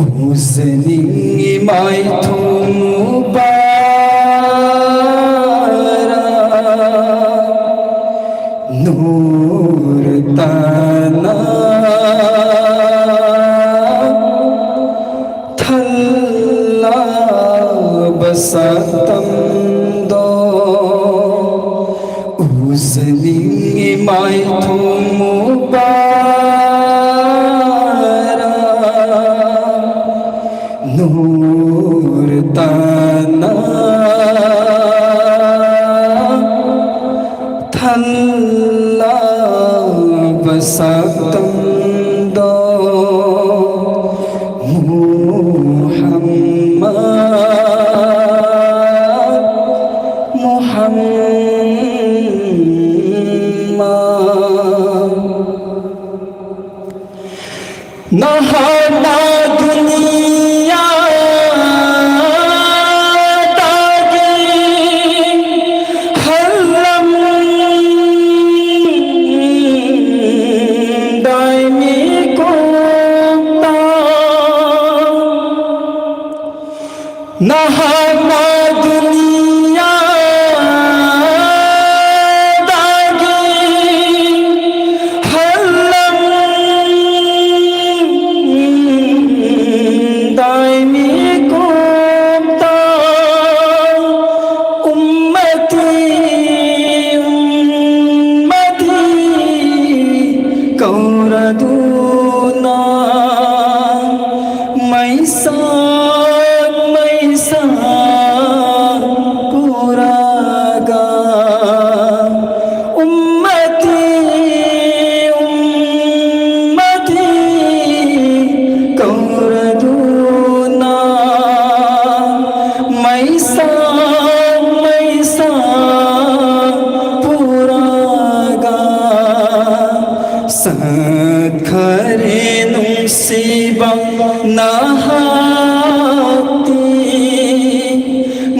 ꯎꯖꯅꯤꯡꯉꯤ ꯃꯥꯏꯊꯣꯡ ꯃꯨꯕꯥꯔꯛ ꯅꯨꯔ ꯇꯥꯅ ꯊꯜꯂꯕ ꯁꯛꯇꯝꯗꯣ ꯎꯖꯅꯤꯡꯉꯤ ꯃꯥꯏꯊꯣꯡ ꯃꯨꯕꯥꯔꯛ ꯅꯨꯔ ꯇꯥꯅ ꯊꯜꯂꯕ ꯁꯛꯇꯝꯗꯣ ꯃꯨꯍꯝꯃꯗ, ꯃꯨꯍꯝꯃꯗ꯫ ꯅꯍꯥꯛꯅ ꯗꯨꯅꯤꯌꯥꯗꯒꯤ ꯍꯜꯂꯝꯗꯥꯏ ꯃꯤꯀꯨꯞꯇ, ꯅꯍꯥꯛꯅ ꯗꯨꯅꯤꯌꯥꯗꯒꯤ ꯍꯜꯂꯝꯗꯥꯏ ꯃꯤꯀꯨꯞꯇ, ꯎꯝꯃꯇꯤ, ꯎꯝꯃꯇꯤ ꯀꯧꯔꯗꯨꯅ ꯃꯩꯁꯥꯛ ꯃꯩꯁꯥꯛ ꯄꯨꯔꯒ, ꯎꯝꯃꯇꯤ, ꯎꯝꯃꯇꯤ ꯀꯧꯔꯗꯨꯅ ꯃꯩꯁꯥꯛ ꯃꯩꯁꯥꯛ ꯄꯨꯔꯒ ꯆꯠꯈꯔꯦ ꯅꯨꯡꯁꯤꯕ ꯅꯍꯥꯛꯇꯤ꯫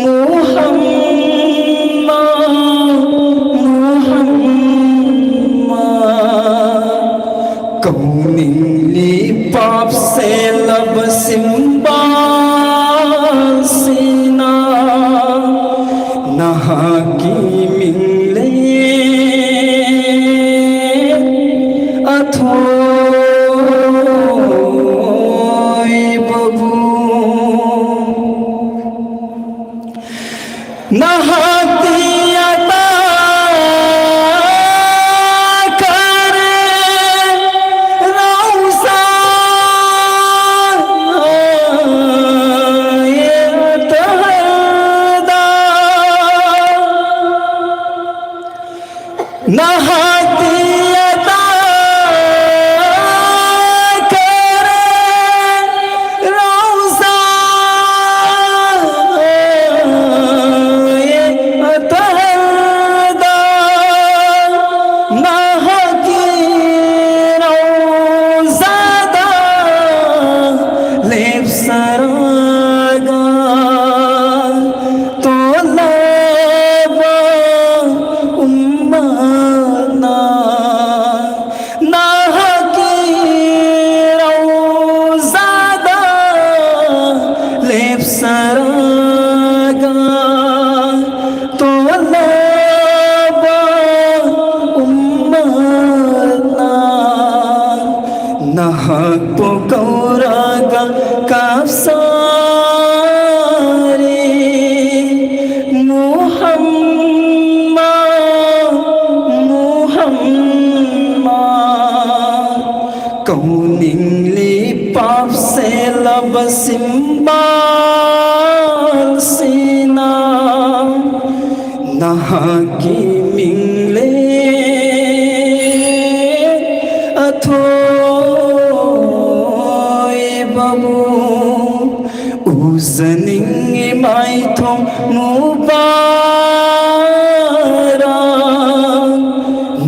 ꯃꯨꯍꯝꯃꯗ, ꯃꯨꯍꯝꯃꯗ ꯀꯧꯅꯤꯡꯂꯤ ꯄꯥꯞ ꯆꯦꯜꯂꯕ ꯆꯤꯝꯕꯥꯜꯁꯤꯅ ꯅꯍꯥꯛꯀꯤ ꯃꯤꯡ ꯂꯩ ꯑꯊꯣꯏꯕꯕꯨ꯫ ꯅꯍꯥꯛꯇꯤ ꯑꯇꯥ ꯀꯔꯦ ꯔꯧꯖꯥ ꯑꯇꯍꯔꯗ꯫ ꯅꯍꯥꯛꯇꯤ ꯑꯇꯥ ꯀꯔꯦ ꯔꯧꯖꯥ ꯑꯇꯍꯔꯗ꯫ ꯅꯍꯥꯛꯀꯤ ꯔꯧꯖꯥꯗ ꯇꯧꯅꯤꯡꯂꯤ ꯄꯥꯞꯁꯦꯂꯕ ꯁꯤꯝꯕꯥꯜꯁꯤꯅ ꯅꯍꯥꯛꯀꯤ ꯃꯤꯡꯂꯦꯟ ꯑꯊꯣꯏꯕꯕꯨ ꯎꯖꯅꯤꯡꯉꯤ ꯃꯥꯏꯊꯣꯡ ꯃꯨꯕꯥꯔꯛ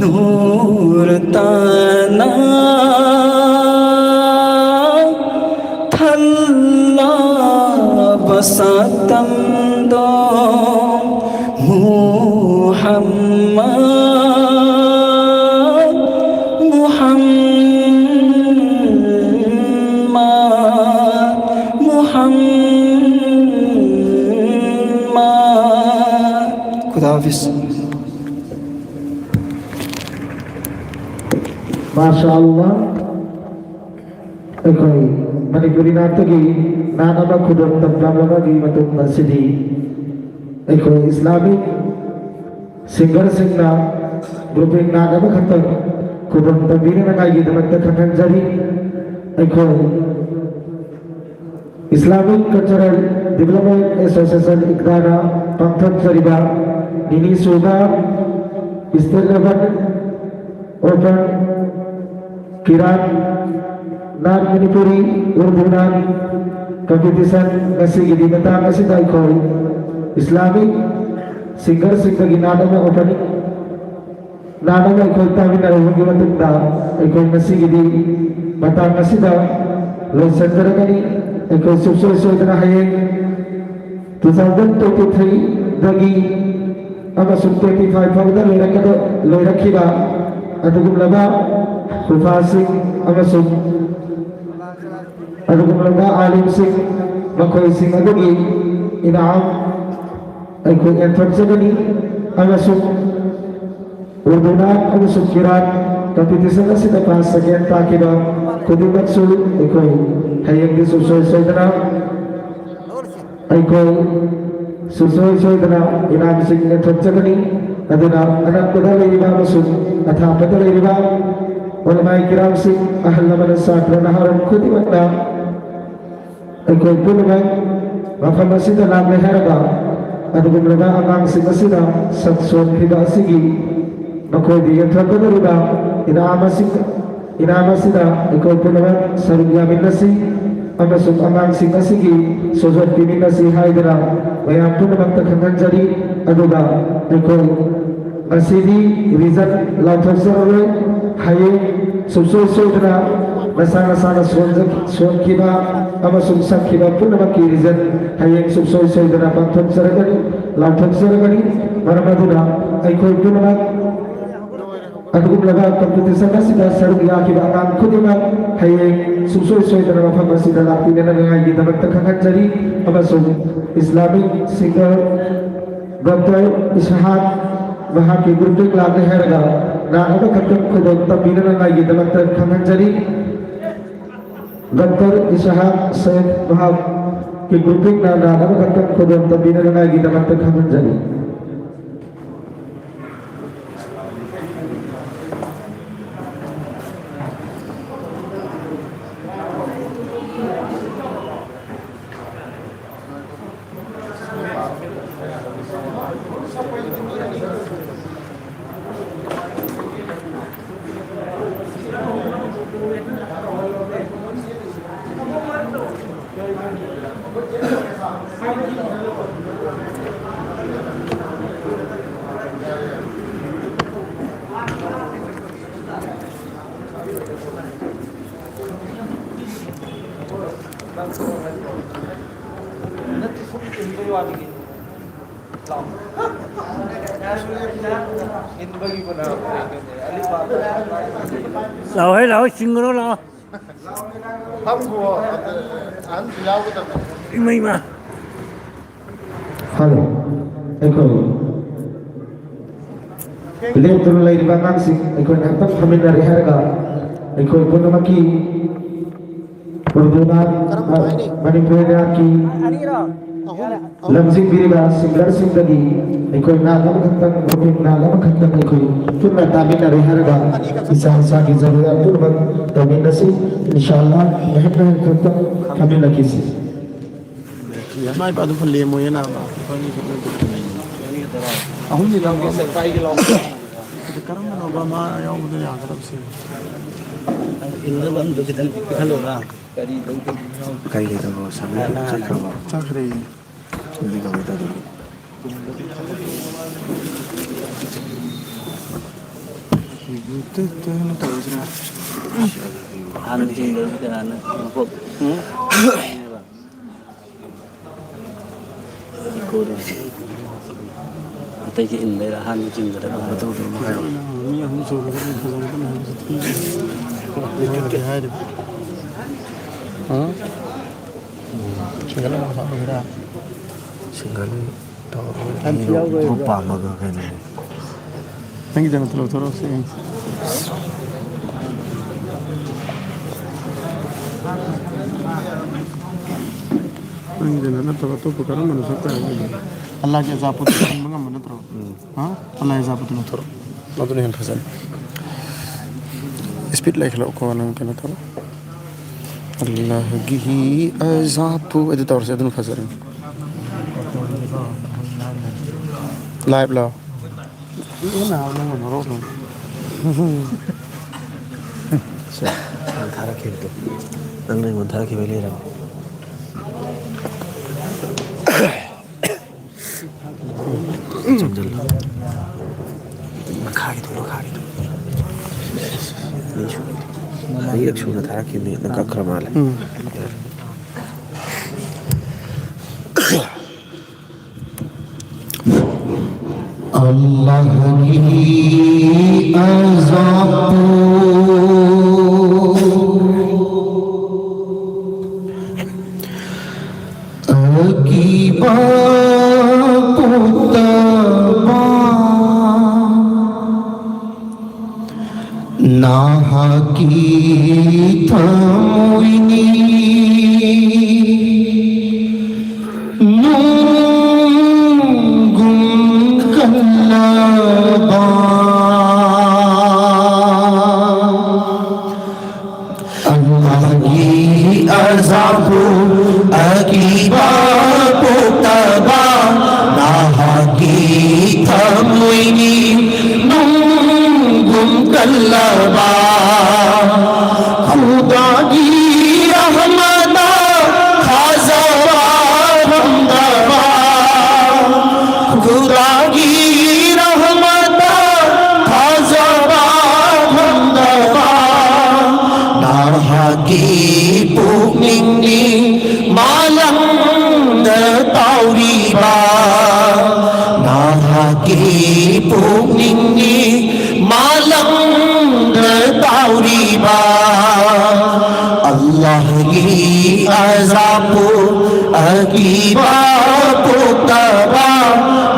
ꯅꯨꯔ ꯇꯅ ꯊꯜꯂꯕ ꯁꯛꯇꯝꯗꯣ ꯃꯨꯍꯝꯃꯗ, ꯃꯨꯍꯝꯃꯗ, ꯃꯨꯍꯝꯃꯗ꯫ ꯈꯨꯗꯥ ꯍꯥꯐꯤꯖ꯫ ꯃꯥꯁꯥ ꯑꯜꯂꯥ꯫ ꯑꯩꯈꯣꯏ ꯃꯅꯤꯄꯨꯔꯤ ꯅꯥꯠꯇꯒꯤ ꯅꯥꯠ ꯑꯃ ꯈꯨꯗꯣꯜ ꯇꯝꯂꯕꯒꯤ ꯃꯇꯨꯡ ꯑꯁꯤꯗꯤ ꯑꯩꯈꯣꯏ ꯏꯁꯂꯥꯃꯤꯛ ꯁꯤꯡꯒꯔꯁꯤꯡꯅ ꯒ꯭ꯔꯨꯄꯤꯡ ꯅꯥꯠ ꯑꯃꯈꯛꯇꯪ ꯈꯨꯗꯣꯜ ꯇꯝꯕꯤꯅꯅꯉꯥꯏꯒꯤꯗꯃꯛꯇ ꯈꯪꯍꯟꯖꯔꯤ꯫ ꯑꯩꯈꯣꯏ Islamic Cultural Development Association, ꯏꯛꯗꯥꯅ ꯄꯥꯡꯊꯣꯛꯆꯔꯤꯕ ꯅꯤꯅꯤ ꯁꯨꯕ State Level Open Kirat Nat Manipuri Urdu Nat Competition ꯉꯁꯤꯒꯤꯗꯤ ꯃꯇꯥꯡ ꯑꯁꯤꯗ ꯑꯩꯈꯣꯏ Islamic ꯁꯤꯡꯒꯔꯁꯤꯡꯗꯒꯤ ꯅꯥꯠ ꯑꯃ opening ꯅꯥꯠ ꯑꯃ ꯑꯩꯈꯣꯏ ꯇꯥꯃꯤꯟꯅꯔꯕꯒꯤ ꯃꯇꯨꯡꯗ ꯑꯩꯈꯣꯏ ꯉꯁꯤꯒꯤꯗꯤ ꯃꯇꯥꯡ ꯑꯁꯤꯗ ꯂꯣꯏꯁꯤꯟꯖꯔꯒꯅꯤ꯫ ꯑꯩꯈꯣꯏ ꯁꯨꯡꯁꯣꯏ ꯁꯣꯏꯗꯅ ꯍꯌꯦꯡ two thousand twenty three ꯗꯒꯤ ꯑꯃꯁꯨꯡ twenty five ꯐꯥꯎꯕꯗ ꯂꯩꯔꯛꯀꯗ-, ꯂꯩꯔꯛꯈꯤꯕ ꯑꯗꯨꯒꯨꯝꯂꯕ ꯈꯨꯐꯥꯁꯤꯡ ꯑꯃꯁꯨꯡ ꯑꯗꯨꯒꯨꯝꯂꯕ ꯑꯥꯂꯤꯝꯁꯤꯡ, ꯃꯈꯣꯏꯁꯤꯡ ꯑꯗꯨꯒꯤ ꯏꯅꯥꯝ ꯑꯩꯈꯣꯏ ꯌꯦꯟꯊꯣꯛꯆꯒꯅꯤ꯫ ꯑꯃꯁꯨꯡ ꯎꯔꯗꯨ ꯅꯥꯠ ꯑꯃꯁꯨꯡ ꯀꯤꯔꯥꯠ competition ꯑꯁꯤꯗ first, second ꯇꯥꯈꯤꯕ ꯈꯨꯗꯤꯡꯃꯛꯁꯨ ꯑꯩꯈꯣꯏ ꯍꯌꯦꯡꯗꯤ ꯁꯨꯡꯁꯣꯏ ꯁꯣꯏꯗꯅ ꯑꯩꯈꯣꯏ ꯁꯨꯡꯁꯣꯏ ꯁꯣꯏꯗꯅ ꯏꯅꯥꯝꯁꯤꯡ ꯌꯦꯟꯊꯣꯛꯆꯒꯅꯤ꯫ ꯑꯗꯨꯅ ꯑꯅꯛꯄꯗ ꯂꯩꯔꯤꯕ ꯑꯃꯁꯨꯡ ꯑꯊꯥꯞꯄꯗ ꯂꯩꯔꯤꯕ ꯎꯂꯃꯥꯏ ꯀꯤꯔꯥꯝꯁꯤꯡ, ꯑꯍꯜ ꯂꯃꯟ, ꯁꯥꯇ꯭ꯔ ꯅꯍꯥꯔꯣꯜ ꯈꯨꯗꯤꯡꯃꯛꯅ ꯑꯩꯈꯣꯏ ꯄꯨꯝꯅꯃꯛ ꯃꯐꯝ ꯑꯁꯤꯗ ꯂꯥꯛꯂꯦ ꯍꯥꯏꯔꯒ ꯑꯗꯨꯒꯨꯝꯂꯕ ꯑꯉꯥꯡꯁꯤꯡ ꯑꯁꯤꯅ ꯁꯛ ꯁꯣꯟꯈꯤꯕ ꯑꯁꯤꯒꯤ ꯃꯈꯣꯏꯕꯨ ꯌꯦꯟꯊꯣꯛꯀꯗꯧꯔꯤꯕ ꯏꯅꯥꯝ ꯑꯁꯤ, ꯏꯅꯥꯝ ꯑꯁꯤꯗ ꯑꯩꯈꯣꯏ ꯄꯨꯝꯅꯃꯛ ꯁꯔꯨꯛ ꯌꯥꯃꯤꯟꯅꯁꯤ ꯑꯃꯁꯨꯡ ꯑꯉꯥꯡꯁꯤꯡ ꯑꯁꯤꯒꯤ ꯁꯣꯖꯣꯟ ꯄꯤꯃꯤꯟꯅꯁꯤ ꯍꯥꯏꯗꯨꯅ ꯃꯌꯥꯝ ꯄꯨꯝꯅꯃꯛꯇ ꯈꯪꯍꯟꯖꯔꯤ꯫ ꯑꯗꯨꯒ ꯑꯩꯈꯣꯏ ꯉꯁꯤꯗꯤ ꯔꯤꯖꯜ ꯂꯥꯎꯊꯣꯛꯆꯔꯔꯣꯏ꯫ ꯍꯌꯦꯡ ꯁꯨꯡꯁꯣꯏ ꯁꯣꯏꯗꯅ ꯅꯁꯥ ꯅꯁꯥꯅ ꯁꯣꯟꯖ-, ꯁꯣꯟꯈꯤꯕ ꯑꯃꯁꯨꯡ ꯁꯛꯈꯤꯕ ꯄꯨꯝꯅꯃꯛꯀꯤ ꯔꯤꯖꯜ ꯍꯌꯦꯡ ꯁꯨꯡꯁꯣꯏ ꯁꯣꯏꯗꯅ ꯄꯥꯡꯊꯣꯛꯆꯔꯒꯅꯤ, ꯂꯥꯎꯊꯣꯛꯆꯔꯒꯅꯤ꯫ ꯃꯔꯝ ꯑꯗꯨꯅ ꯑꯩꯈꯣꯏ ꯄꯨꯝꯅꯃꯛ ꯑꯗꯨꯒꯨꯝꯂꯕ ꯀꯝꯄꯤꯇꯤꯁꯟ ꯑꯁꯤꯗ ꯁꯔꯨꯛ ꯌꯥꯈꯤꯕ ꯑꯉꯥꯡ ꯈꯨꯗꯤꯡꯃꯛ ꯍꯌꯦꯡ ꯁꯨꯡꯁꯣꯏ ꯁꯣꯏꯗꯅ ꯃꯐꯝ ꯑꯁꯤꯗ ꯂꯥꯛꯄꯤꯅꯅꯉꯥꯏꯒꯤꯗꯃꯛꯇ ꯈꯪꯍꯟꯖꯔꯤ ꯑꯃꯁꯨꯡ ꯏꯁꯂꯥꯃꯤꯛ ꯁꯤꯡꯒꯔ ꯗꯣꯛꯇꯔ ꯏꯁꯍꯥꯛ ꯃꯍꯥꯛꯀꯤ ꯒ꯭ꯔꯨꯞꯇꯒꯤ ꯂꯥꯛꯂꯦ ꯍꯥꯏꯔꯒ ꯅꯍꯥꯛ ꯑꯃꯈꯛꯇꯪ ꯈꯨꯗꯣꯡ ꯇꯝꯕꯤꯅꯅꯉꯥꯏꯒꯤꯗꯃꯛꯇ ꯈꯪꯍꯟꯖꯔꯤ꯫ ꯗꯣꯛꯇꯔ ꯏꯁꯍꯥꯛ ꯁꯦꯈ ꯃꯍꯥꯛꯀꯤ ꯒ꯭ꯔꯨꯞꯇꯒꯤ ꯅꯍꯥꯛ ꯑꯃꯈꯛꯇꯪ ꯈꯨꯗꯣꯡ ꯇꯝꯕꯤꯅꯅꯉꯥꯏꯒꯤꯗꯃꯛꯇ ꯈꯪꯍꯟꯖꯔꯤ꯫ ꯂꯥꯛꯑꯣꯍꯦ, ꯂꯥꯛꯑꯣ, ꯆꯤꯡꯉꯨꯔꯣ, ꯂꯥꯛꯑꯣ꯫ ꯐꯝꯈꯣ, ꯑꯗ ꯑꯍꯟꯁꯨ ꯌꯥꯎꯒꯗꯕꯅꯤ꯫ ꯏꯃꯩꯃ꯫ ꯍꯜꯂꯣ꯫ ꯑꯩꯈꯣꯏ ꯂꯦꯞꯇꯨꯅ ꯂꯩꯔꯤꯕ ꯑꯉꯥꯡꯁꯤꯡ ꯑꯩꯈꯣꯏ ꯉꯥꯏꯍꯥꯛꯇꯪ ꯐꯝꯃꯤꯟꯅꯔꯦ ꯍꯥꯏꯔꯒ ꯑꯩꯈꯣꯏ ꯄꯨꯝꯅꯃꯛꯀꯤ ꯎꯔꯗꯨꯅ, ꯀꯔꯝꯕ ꯍꯥꯏꯅꯤ? ꯃꯅꯤꯄꯨꯔꯤ ꯅꯥꯠꯀꯤ ꯑꯅꯤꯔꯣ? ꯂꯝꯖꯤꯡꯕꯤꯔꯤꯕ ꯁꯤꯡꯒꯔꯁꯤꯡꯗꯒꯤ ꯑꯩꯈꯣꯏ ꯅꯥꯠ ꯑꯃꯈꯛꯇꯪ, ꯃꯃꯤꯡ ꯅꯥꯠ ꯑꯃꯈꯛꯇꯪ ꯑꯩꯈꯣꯏ ꯄꯨꯟꯅ ꯇꯥꯃꯤꯟꯅꯔꯦ ꯍꯥꯏꯔꯒ ꯏꯁꯥ ꯏꯁꯥꯒꯤ ꯖꯔꯨꯔꯥꯠ ꯄꯨꯝꯅꯃꯛ ꯇꯧꯃꯤꯟꯅꯁꯤ꯫ ꯏꯟꯁꯥ ꯑꯜꯂꯥ ꯉꯥꯏꯍꯥꯛ ꯉꯥꯏꯍꯥꯛ ꯈꯛꯇꯪ ꯐꯝꯃꯤꯟꯅꯈꯤꯁꯤ꯫ ꯃꯥꯏ ꯄꯥꯗꯨ ꯐꯨꯜ ꯂꯦꯝꯃꯣꯏꯌꯦ ꯅꯥꯕ꯫ ꯑꯍꯨꯝꯗꯤ ꯂꯧꯒꯦ꯫ ꯑꯗꯨ ꯀꯔꯝꯕꯅꯣꯕ ꯃꯥ ꯌꯥꯎꯕꯗꯣ ꯌꯥꯒꯗꯕꯁꯦ? ꯏꯟꯅꯕ ꯑꯝꯗꯣ ꯈꯤꯇꯪ ꯄꯤꯈꯠꯂꯣꯔꯥ? ꯀꯔꯤ ꯂꯩꯇꯕ꯭ꯔꯣ? ꯁꯥꯕꯤ ꯆꯠꯈ꯭ꯔꯕꯣ? ꯆꯠꯈ꯭ꯔꯦ꯫ ꯑꯗꯨꯗꯤ ꯀꯃꯥꯏꯅ ꯇꯧꯗꯣꯏꯅꯣ? ꯇꯧꯔꯁꯤꯔꯥ? ꯍꯥꯟꯅ ꯆꯤꯡꯗꯕꯁꯤ ꯀꯅꯥꯅ ꯃꯀꯣꯛ? ꯎꯝ? ꯑꯇꯩꯒꯤ ꯏꯟꯕꯩꯔ ꯑꯍꯥꯟꯕ ꯆꯤꯡꯒꯗꯕ? ꯃꯇꯧꯗꯨ ꯑꯃ ꯍꯥꯏꯔꯛꯑꯣ꯫ ꯃꯤ ꯑꯍꯨꯝ ꯁꯨꯔꯒꯗꯤ ꯐꯖꯒꯗꯕꯅꯤ ꯍꯥꯏꯕꯁꯤ ꯊꯤꯔꯦ꯫ ꯍꯥꯏꯔꯤꯕ꯫ ꯍꯥ? ꯁꯤꯡꯒꯜ ꯑꯃ ꯍꯥꯞꯄꯒꯤꯔꯥ? ꯁꯤꯡꯒꯜ ꯇꯧꯔꯒ ꯌꯥꯝ ꯊꯤ ꯌꯥꯎꯕ ꯒ꯭ꯔꯨꯞ ꯑꯣꯏꯕ꯭ꯔꯥ? ꯄꯥꯝꯃꯒ ꯀꯩꯅꯣꯅꯦ꯫ ꯅꯪꯒꯤꯗ ꯑꯝꯇ ꯂꯧꯊꯣꯔꯛꯑꯣꯁꯦ ꯌꯦꯡꯁꯤ꯫ ꯅꯪꯒꯤꯗ ꯅꯠꯇꯕ ꯑꯇꯣꯞꯄ ꯀꯔꯝꯕꯅꯣ ꯁꯛꯄ ꯌꯥꯒꯦ? ꯑꯜꯂꯥꯒꯤ ꯑꯆꯥꯄꯣꯠꯇꯣ ꯈꯟꯕ ꯉꯝꯕ ꯅꯠꯇ꯭ꯔꯣ? ꯎꯝ꯫ ꯍꯥ? ꯑꯜꯂꯥꯒꯤ ꯑꯆꯥꯄꯣꯠꯇꯣ ꯂꯧꯊꯣꯔꯛꯑꯣ꯫ ꯑꯗꯨꯅ ꯍꯦꯟꯅ ꯐꯖꯅꯤ꯫ ꯏꯁꯄꯤꯠ ꯂꯩꯈꯠꯂꯛꯎꯀꯣ ꯅꯪ ꯀꯩꯅꯣ ꯇꯧꯔꯣ꯫ ꯑꯜꯂꯥꯍꯒꯤ ꯑꯖꯥꯄꯨ ꯑꯗꯨ ꯇꯧꯔꯁꯦ, ꯑꯗꯨꯅ ꯐꯖꯔꯅꯤ꯫ ꯂꯥꯏꯚ ꯂꯣ? ꯁꯦ, ꯅꯪ ꯊꯥꯔꯛꯈꯤꯕꯗꯣ꯫ ꯅꯪꯅ ꯑꯩꯉꯣꯟꯗ ꯊꯥꯔꯛꯈꯤꯕ ꯂꯩꯔꯝꯃꯦ꯫ ꯆꯪꯁꯤꯜꯂꯣ꯫ ꯃꯈꯥꯒꯤꯗꯣ, ꯃꯈꯥꯒꯤꯗꯣ꯫ ꯑꯅꯤꯁꯨꯕ꯫ ꯑꯅꯤꯔꯛ ꯁꯨꯅ ꯊꯥꯔꯛꯈꯤꯕꯅꯤ, ꯅꯪ ꯀꯛꯈ꯭ꯔ ꯃꯥꯜꯂꯦ꯫ ꯎꯝ꯫ ꯑꯜꯂꯥꯍꯒꯤ ꯑꯖꯥꯕ ꯑꯀꯤꯕ ꯄꯣꯛꯇꯕ ꯅꯍꯥꯛꯀꯤ ꯊꯃꯣꯏꯅꯤ꯫ ꯀꯜꯂꯕ, ꯈꯨꯗꯥꯒꯤ ꯔꯍꯃꯇ ꯊꯥꯖꯕ ꯉꯝꯗꯕ, ꯈꯨꯗꯥꯒꯤ ꯔꯍꯃꯇ ꯊꯥꯖꯕ ꯉꯝꯗꯕ, ꯅꯍꯥꯛꯀꯤ ꯄꯨꯛꯅꯤꯡꯅꯤ ꯃꯥꯂꯪꯗ ꯇꯥꯎꯔꯤꯕ, ꯅꯍꯥꯛꯀꯤ ꯄꯨꯛꯅꯤꯡꯅꯤ ꯃꯥꯂꯪꯗ ꯇꯥꯎꯔꯤꯕ꯫ ꯑꯜꯂꯥꯍꯒꯤ ꯑꯖꯥꯕꯄꯨ ꯑꯀꯤꯕ ꯄꯣꯛꯇꯕ,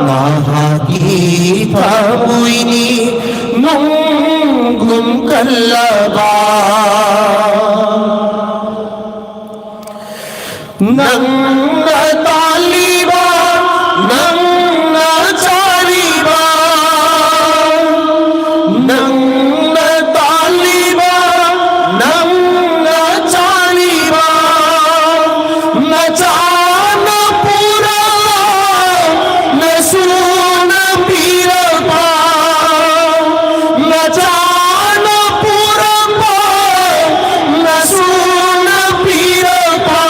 ꯅꯍꯥꯛꯀꯤ ꯊꯃꯣꯏꯅꯤ ꯅꯨꯡꯒꯨꯝ ꯀꯜꯂꯕ꯫ ꯅꯪꯅ ꯇꯥꯜꯂꯤꯕ, ꯅꯪꯅ ꯆꯥꯔꯤꯕ, ꯅꯪꯅ ꯇꯥꯜꯂꯤꯕ, ꯅꯪꯅ ꯆꯥꯔꯤꯕ, ꯅꯆꯥꯅ ꯄꯨꯔꯛꯂ ꯅꯁꯨꯅ ꯄꯤꯔꯛꯄ, ꯅꯆꯥꯅ ꯄꯨꯔꯛꯄ, ꯅꯁꯨꯅ ꯄꯤꯔꯛꯄ,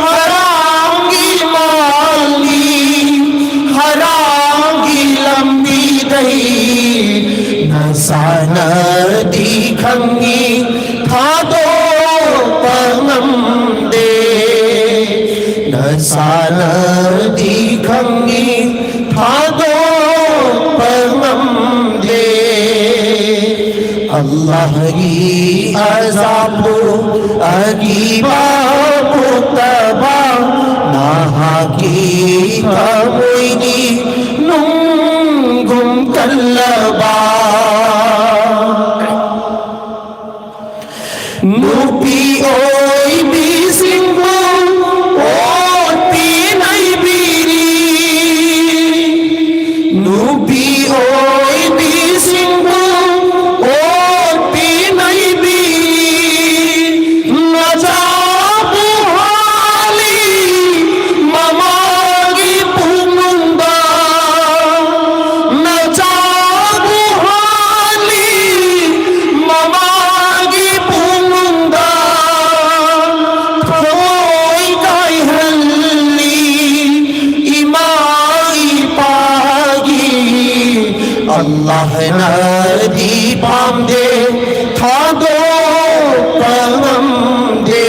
ꯍꯔꯥꯝꯒꯤ ꯃꯥꯜꯅꯤ, ꯍꯔꯥꯝꯒꯤ ꯂꯝꯕꯤꯗꯩ ꯅꯁꯥꯅꯗꯤ ꯈꯪꯉꯤ, ꯊꯥꯗꯣꯛꯄ ꯉꯝꯗꯦ꯫ ꯅꯁꯥꯅꯗꯤ ꯈꯪꯉꯤ, ꯊꯥꯗꯣꯛꯄ ꯉꯝꯗꯦ꯫ ꯑꯜꯂꯥꯍꯒꯤ ꯑꯖꯥꯕꯄꯨ ꯑꯀꯤꯕ ꯄꯣꯛꯇꯕ, ꯅꯍꯥꯛꯀꯤ ꯊꯃꯣꯏꯅꯤ ꯅꯨꯡꯒꯨꯝ ꯀꯜꯂꯕ꯫ ꯅꯨꯄꯤ ꯑꯣꯏꯕꯤꯁꯤꯡꯕꯨ ꯑꯣꯠꯄꯤ ꯅꯩꯕꯤꯔꯤ꯫ ꯅꯨꯄꯤ ꯑꯣꯏꯕꯤꯁꯤꯡꯕꯨ ꯑꯣꯠꯄꯤ ꯅꯩꯕꯤꯔꯤ꯫ ꯅꯆꯥꯕꯨ ꯍꯥꯜꯂꯤ ꯃꯃꯥꯒꯤ ꯄꯨꯛꯅꯨꯡꯗ꯫ ꯅꯆꯥꯕꯨ ꯍꯥꯜꯂꯤ ꯑꯜꯂꯥꯍꯅꯗꯤ ꯄꯥꯝꯗꯦ, ꯊꯥꯗꯣꯛꯄ ꯉꯝꯗꯦ꯫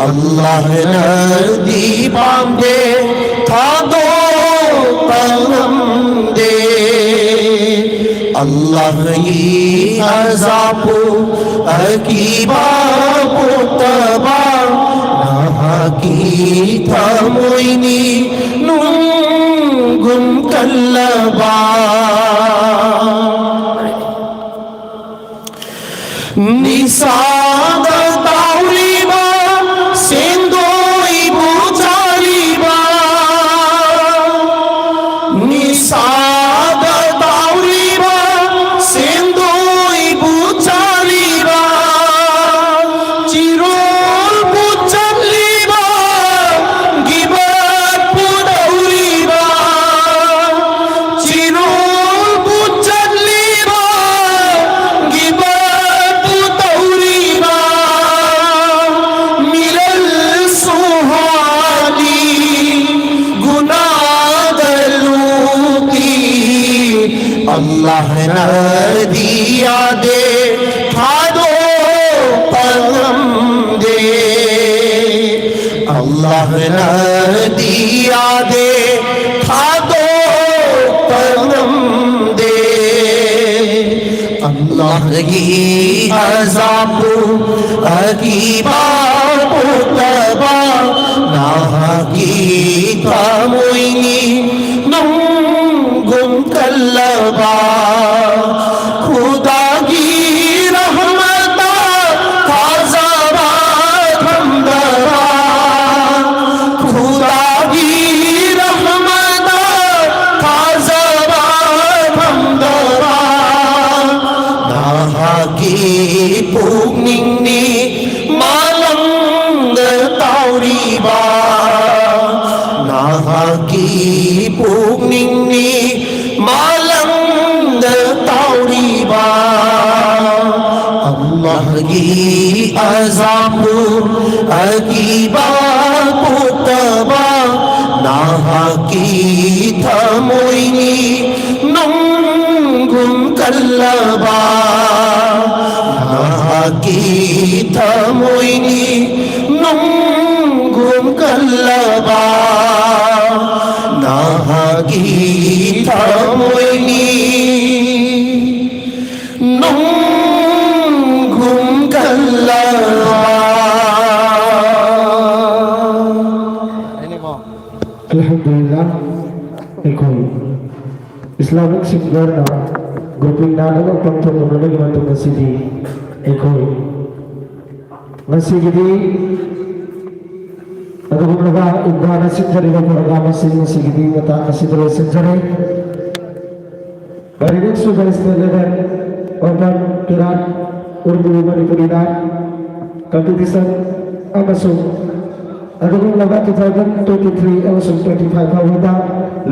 ꯑꯜꯂꯥꯍꯅꯗꯤ ꯄꯥꯝꯗꯦ, ꯊꯥꯗꯣꯛꯄ ꯉꯝꯗꯦ꯫ ꯑꯜꯂꯥꯍꯒꯤ ꯑꯖꯥꯕꯄꯨ ꯑꯀꯤꯕ ꯄꯣꯛꯇꯕ, ꯅꯍꯥꯛꯀꯤ ꯊꯃꯣꯏꯅꯤ ꯅꯨꯡꯒꯨꯝ ꯀꯜꯂꯕ꯫ ꯅꯤꯁꯥꯗ ꯇꯥꯎꯔꯤꯕ, ꯁꯦꯟꯗꯣꯏꯕꯨ ꯆꯥꯔꯤꯕ, ꯅꯤꯁꯥꯗ ꯇꯥꯎꯔꯤꯕ, ꯁꯦꯟꯗꯣꯏꯕꯨ ꯆꯥꯔꯤꯕ, ꯆꯤꯔꯣꯜꯕꯨ ꯆꯠꯂꯤꯕ, ꯒꯤꯕꯠꯄꯨ ꯇꯧꯔꯤꯕ, ꯆꯤꯔꯣꯜꯕꯨ ꯆꯠꯂꯤꯕ, ꯒꯤꯕꯠꯄꯨ ꯇꯧꯔꯤꯕ, ꯃꯤꯔꯜꯁꯨ ꯍꯥꯠꯂꯤ, ꯒꯨꯅꯥꯗ ꯂꯨꯞꯄꯤ꯫ ꯑꯜꯂꯥꯍꯅꯗꯤ ꯌꯥꯗꯦ, ꯊꯥꯗꯣꯛꯄ ꯉꯝꯗꯦ꯫ ꯑꯜꯂꯥꯍꯅꯗꯤ ꯌꯥꯗꯦ, ꯊꯥꯗꯣꯛꯄ ꯉꯝꯗꯦ꯫ ꯑꯜꯂꯥꯍꯒꯤ ꯑꯖꯥꯕꯄꯨ ꯑꯀꯤꯕ ꯄꯣꯛꯇꯕ, ꯅꯍꯥꯛꯀꯤ ꯊꯃꯣꯏꯅꯤ ꯅꯨꯡꯒꯨꯝ ꯀꯜꯂꯕ꯫ ꯈꯨꯗꯥꯒꯤ ꯔꯍꯃꯇ ꯊꯥꯖꯕ ꯊꯝꯗꯕ, ꯈꯨꯗꯥꯒꯤ ꯔꯍꯃꯇ ꯊꯥꯖꯕ ꯊꯝꯗꯕ, ꯅꯍꯥꯛꯀꯤ ꯄꯨꯛꯅꯤꯡꯅꯤ ꯃꯥꯂꯪꯗ ꯇꯥꯎꯔꯤꯕ, ꯅꯍꯥꯛꯀꯤ ꯄꯨꯛꯅꯤꯡꯅꯤ ꯃꯥꯂꯪꯗ ꯇꯥꯎꯔꯤꯕ꯫ ꯑꯜꯂꯥꯍꯒꯤ ꯑꯖꯥꯕꯄꯨ ꯑꯀꯤꯕ ꯄꯣꯛꯇꯕ, ꯅꯍꯥꯛꯀꯤ ꯊꯃꯣꯏꯅꯤ ꯅꯨꯡ ꯀꯜꯂꯕ ꯅꯍꯥꯛꯀꯤ ꯊꯃꯣꯏꯅꯤ ꯅꯨꯡꯒꯨꯝ ꯀꯜꯂꯕ ꯅꯍꯥꯛꯀꯤ ꯊꯃꯣꯏꯅꯤ ꯅꯨꯡꯒꯨꯝ ꯀꯜꯂꯕ꯫ ꯑꯜꯍꯝꯗꯨꯂꯤꯜꯂꯥꯍ, ꯑꯩꯈꯣꯏ ꯏꯁꯂꯥꯃꯤꯛ ꯁꯤꯡꯒꯔꯅ ꯒ꯭ꯔꯨꯄꯤꯡ ꯅꯥꯠ ꯑꯃ ꯄꯥꯡꯊꯣꯛꯂꯕꯒꯤ ꯃꯇꯨꯡ ꯑꯁꯤꯗꯤ ꯑꯩꯈꯣꯏ ꯉꯁꯤꯒꯤꯗꯤ ꯑꯗꯨꯒꯨꯝꯂꯕ ꯏꯟꯗꯤꯌꯥꯅ ꯁꯤꯟꯖꯔꯤꯕ ꯄ꯭ꯔꯣꯒ꯭ꯔꯥꯝ ꯑꯁꯤ ꯉꯁꯤꯒꯤꯗꯤ ꯃꯇꯥꯡ ꯑꯁꯤꯗ ꯂꯣꯏꯁꯤꯟꯖꯔꯦ꯫ Very next to the state level urban Kirat Urdu Manipuri dance competition ꯑꯃꯁꯨꯡ ꯑꯗꯨꯒꯨꯝꯂꯕ two thousand twenty-three ꯑꯃꯁꯨꯡ twenty-five ꯐꯥꯎꯕꯗ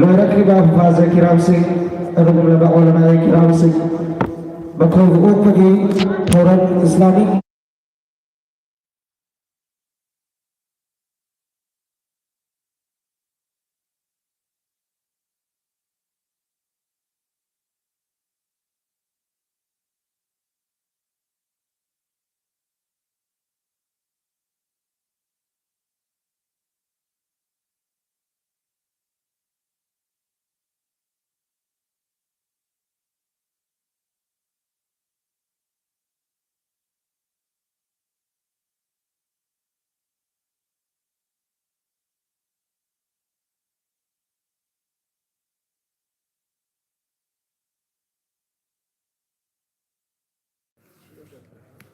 ꯂꯣꯏꯔꯛꯂꯤꯕ ꯍꯨꯐꯥꯖ ꯀꯤꯔꯥꯝꯁꯤꯡ, ꯑꯗꯨꯒꯨꯝꯂꯕ ꯎꯂꯃꯥꯏ ꯀꯤꯔꯥꯝꯁꯤꯡ, ꯃꯈꯣꯏꯕꯨ ꯑꯣꯛꯄꯒꯤ ꯊꯧꯔꯝ ꯏꯁꯂꯥꯃꯤꯛ